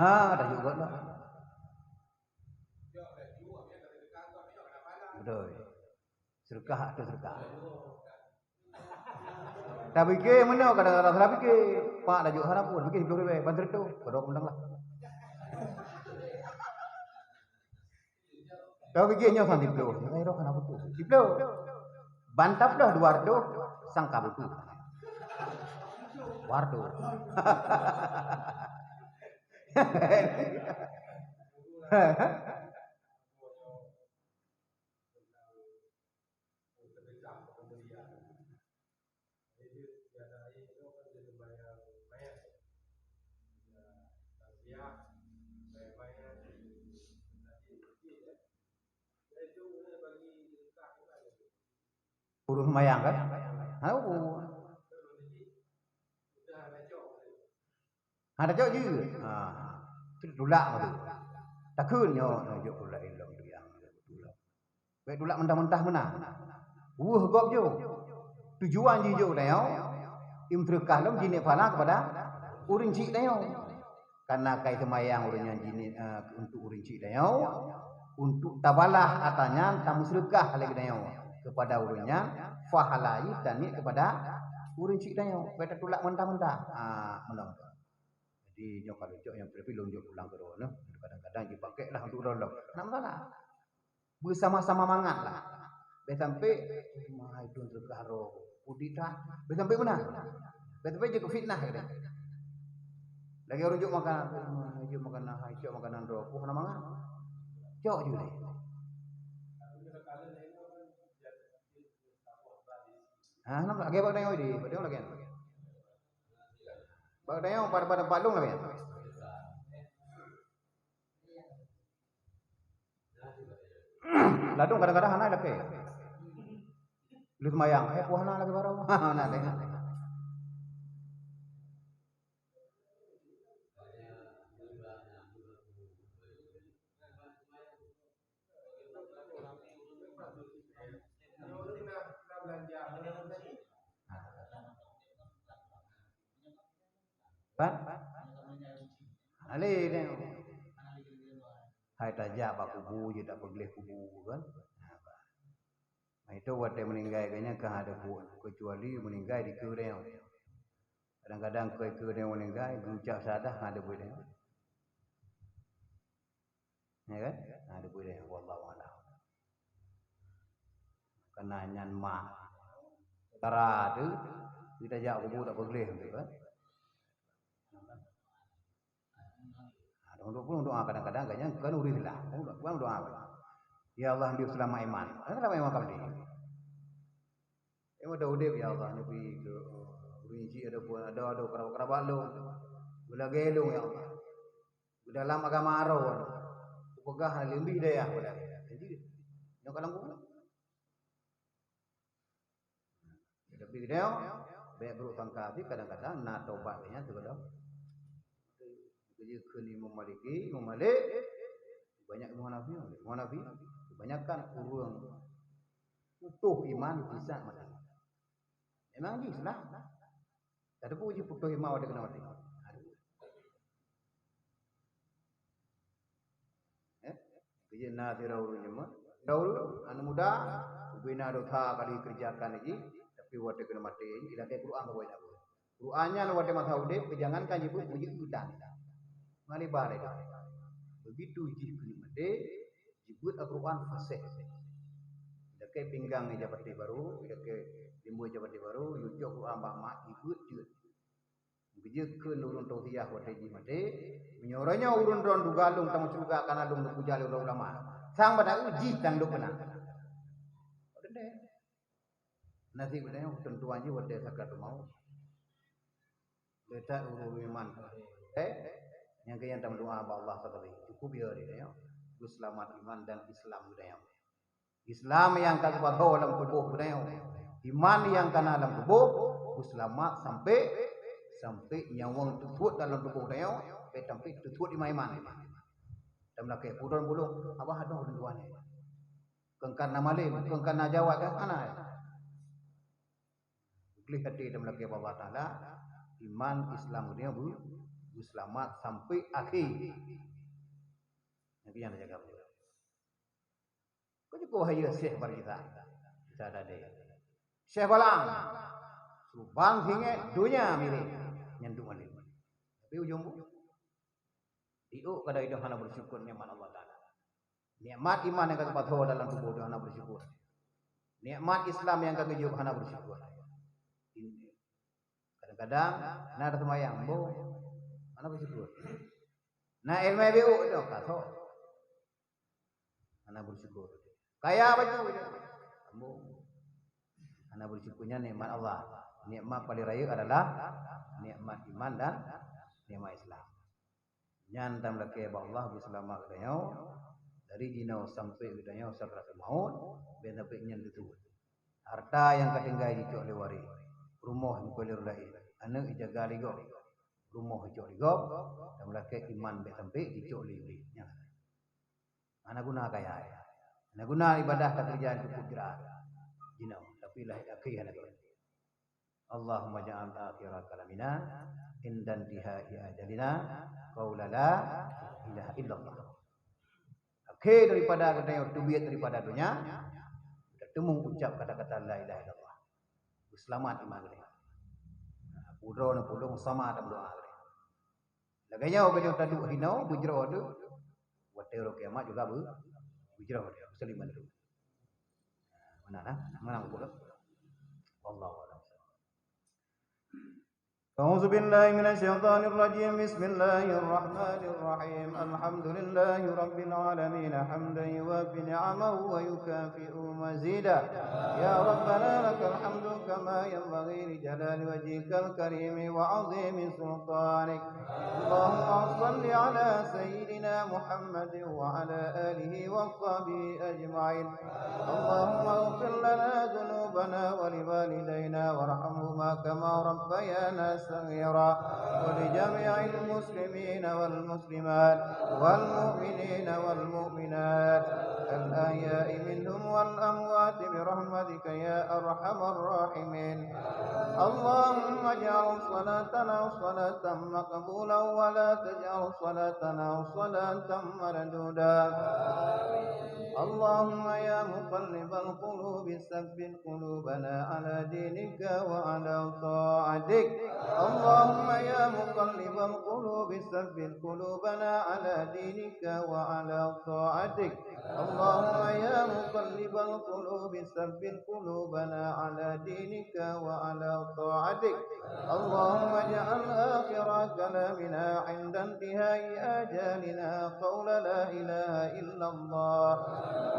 Ah, dah juga lah. Betul. Sedekah atau sedekah. Tapi ke mana kadang-kadang salah fikir. Pak dah juga hana pun, fikir sepuluh ribu, bantu tu, pada pun lah. Kau fikir nyoe sang siploh, nyoe roh kana butuh. Siploh. Ban taploh dua ratus, sangka butuh. Dua ratus. Ureueng seumayang kan? Hana ureueng. Ha, tacok jeuet. Ha. Tulak meutu. Takheun nyoe, nyoe jok tulak ilong tuyang. Bèk tulak mentah-mentah meunan. Weueh gob jok. Tujuan jih jok tanyoe, imeuseudekah lom jinieuk pahala keupada ureueng chik tanyoe. Kareuna kai seumayang ureueng nyan jinieuk, eh, untuk ureueng chik tanyoe, untuk tabalah atra nyan tameuseudeukah lé geutanyoe keupada ureueng nyan, pahala jih taniek keupada ureueng chik tanyoe. Bèk tatulak mentah-mentah. Ah, meunan. Jadi, nyoe ka lôn cok nyang pih lôn jok pulang keudroe nyoe. Kadang-kadang jipakèk lah untuk droe lom. Hana masalah. Beusama-sama mangat lah. Bèk sampai, "Mah, itu teuka roh. Udit dah." Bèk sampai meunan. Bèk sampai jeuet keu fitnah, kata. Lagèe ureueng jok makanan, "Mah, jok makanan, hai, cok makanan droe. Peue hana mangat?" Cok ju lé. Ha, nampak lagèe bak tanyoe di, bak tanyoe lagèe. Bak tanyoe pada, pada palong lagèe. Ladôm kadang-kadang hana lakèe. Lheuh seumayang, eh, peue hana lagèe baroe. Hana deh. Kan? Alé nyoe. Hai tajak bak kubu jeuet tapeugleh kubu kan. Nah, bah. Nah, itu watèe meuninggai geuh nyan ka hana buet, keucuali meuninggai dikeue nyoe. Kadang-kadang keu, keu nyoe meuninggai, geucap syahadah hana buet nyoe. Ya kan? Ha, dibri, wallahu a'lam. Keunan nyan mak. Cara tu, kita jak kubu tak peugleh tu kan. Ha, untuk pun doa kadang-kadang kan nyan kan ureueng lah. Bukan doa. Ya Allah, beri selamat iman. Selamat iman kamu ni. Eh, meudo udép, ya Allah, neubi keu ureueng chik ataupun adoe-adoe keurabat-keurabat lôn. Beulagèe lôn, ya Allah. Di dalam agama droe, kupeugah leubeh dayah pada. Jadi, nyoe ka lam kubu. Tapi nyoe, bèk buruk sangka, tapi kadang-kadang na tobat nyan tu kadang. Jadi, kheun Imam Maliki, Imam Malik, banyak Imam Hanafi, Imam Hanafi, kebanyakan ureueng putôh iman di saat maté. Memang jih salah. Tapi peue jih putôh iman watèe keuneuk maté. Aduh. Eh? Keujeut na sidroe ureueng nyoe mah. Sidroe ureueng, aneuk muda, ubena dosa ka jikeureujakan jih, tapi watèe keuneuk maté, ilakèe Quran saboh ilakèe. Quran nyan watèe masa udép, jangankan jibeuet, meujeuet u utan. Malibar itu. Begitu jih keuneuk maté, jibeuet Al-Quran faséh. Ilakèe pinggang ija patéh barô, ilakèe limbo ija patéh barô, yue cok Quran bak mak, jibeuet jeuet. Geujeuet kheun ureueng tausiah watèe jih maté, meunyoe uroe nyoe ureueng droen duga lôn tameucuga kana lôn neupuja lé ulama. Sang bak na jih nyang lôn peuna. Nasib geutanyoe keuteuntuan jih watèe sakratul maut. Lé that ureueng iman. Eh, nyang keu nyan tameudoa bak Allah sakeudéh. Cukup ya geutanyoe. Beuseulamat iman dan Islam geutanyoe. Islam nyang ka geupasoe lam tuboh geutanyoe. Iman nyang ka na lam tuboh, beuseulamat sampai, sampai nyawöng teusuet dalam tuboh geutanyoe, sampai, sampai teusuet iman-iman. Dan meulakèe pudon bulong, abah adoh ureueng tuha nyan. Kon kareuna malém, kon kareuna jawat, kan hana. Gleh até dan meulakèe bak Allah Taala, iman Islam geutanyoe beu-, beuseulamat sampai akhé. Nyang keu nyan tajaga beutôi. Keu jeuet keu hayeue Syekh Barjisa. Isa Dade. Syekh Balang. Suban singét donya miré. Nyan duek malém. Tapi ujong bu. Diuk kada idong hana bersyukur nikmat Allah Taala. Nikmat iman nyang ka geupasoe dalam tuboh tu hana bersyukur. Nikmat Islam nyang ka geujok hana bersyukur. Kadang-kadang na seumayang, boh, hana bersyukur. Na ileumèe beu tu, ka soe. Hana bersyukur. Kaya baju, boh. Hana bersyukur nyan nikmat Allah. Nikmat paling rayeuk adalah nikmat iman dan nikmat Islam. Nyan tameulakèe bak Allah beuseulamat geutanyoe dari jinoe sampai geutanyoe sakratul maut, bèk sampai nyan teutuwö. Harta nyang ka tinggai jicok lé waréh, rumoh jicok lé ureueng laén, aneuk jijaga lé gob. rumoh icok lé gob, dan meulakée iman bék sampai jicok lé Iblih. Nyan. Hana guna kaya. Hana guna ibadah takeureuja cukup jrat. Jinoe, tapi lahé akhé hana guna. Allahumma ja'al akhira kalamina inda intihai ajalina qaula la ilaha illallah. Akhé daripada geutanyoe teubiet daripada donya, geutanyoe ucap kata-kata la ilaha illallah. Beuseulamat iman geutanyoe. Putroe neupulung sama dan doa geutanyoe. Lagée nyoe, geutanyoe taduek hinoe, beujroh teuh. Watée uroe kiamat juga beu-, beujroh teuh, beuseulim mandum. Meunan, ha? Meunan buku tu. Wallahu a'lam. أعوذ بالله من الشيطان الرجيم. بسم الله الرحمن الرحيم. الحمد لله رب العالمين، حمدا يوافي نعمه ويكافئ مزيدا. يا ربنا لك الحمد كما ينبغي لجلال وجهك الكريم وعظيم سلطانك. اللهم صل على سيدنا محمد وعلى آله وصحبه أجمعين. اللهم اغفر لنا ذنوبنا ولوالدينا وارحمهما كما ربيانا صغيرا، ولجميع المسلمين والمسلمات والمؤمنين والمؤمنات الأحياء منهم والأموات برحمتك يا أرحم الراحمين. اللهم اجعل صلاتنا صلاة مقبولة ولا تجعل صلاتنا صلاة مردودة. اللهم يا مقلب القلوب ثبت قلوبنا على دينك وعلى طاعتك. اللهم يا مقلب القلوب ثبت قلوبنا على دينك وعلى طاعتك. اللهم يا مقلب القلوب ثبت قلوبنا على دينك وعلى طاعتك. اللهم اجعل آخر كلامنا عند انتهاء آجالنا قول لا إله إلا الله.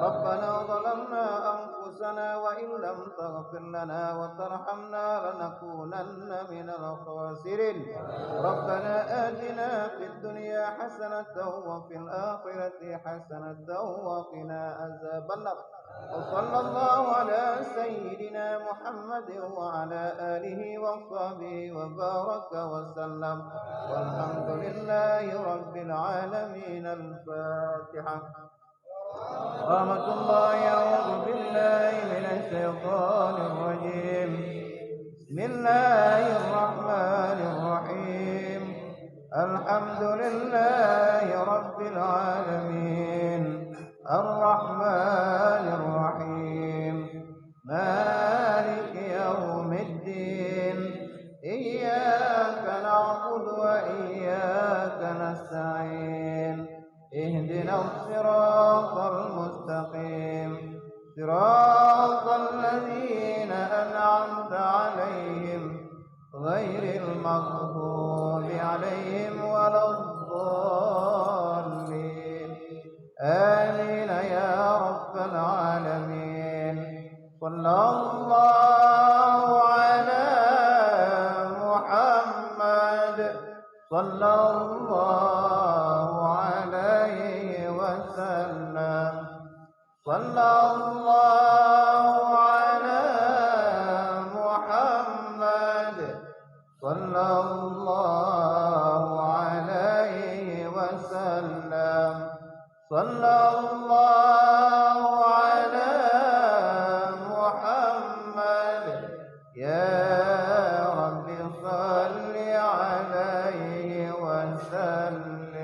ربنا ظلمنا أنفسنا وإن لم تغفر لنا وترحمنا لنكونن من الخاسرين. ربنا آتنا في الدنيا حسنة وفي الآخرة حسنة وقنا عذاب النار. وصلى الله على سيدنا محمد وعلى آله وصحبه وبارك وسلم. والحمد لله رب العالمين. الفاتحة. رحمة الله، أعوذ بالله من الشيطان الرجيم. بسم الله الرحمن الرحيم. الحمد لله رب العالمين. الرحمن الرحيم. مالك يوم الدين. إياك نعبد وإياك نستعين. اهدنا الصراط المستقيم. صراط الذين أنعمت عليهم غير المغضوب عليهم ولا الضالين. آمين يا رب العالمين. صلى الله على محمد. صلى الله عليه وسلم. صلى الله على محمد. صلى الله عليه وسلم. صلى الله على محمد. يا رب صل عليه وسلم.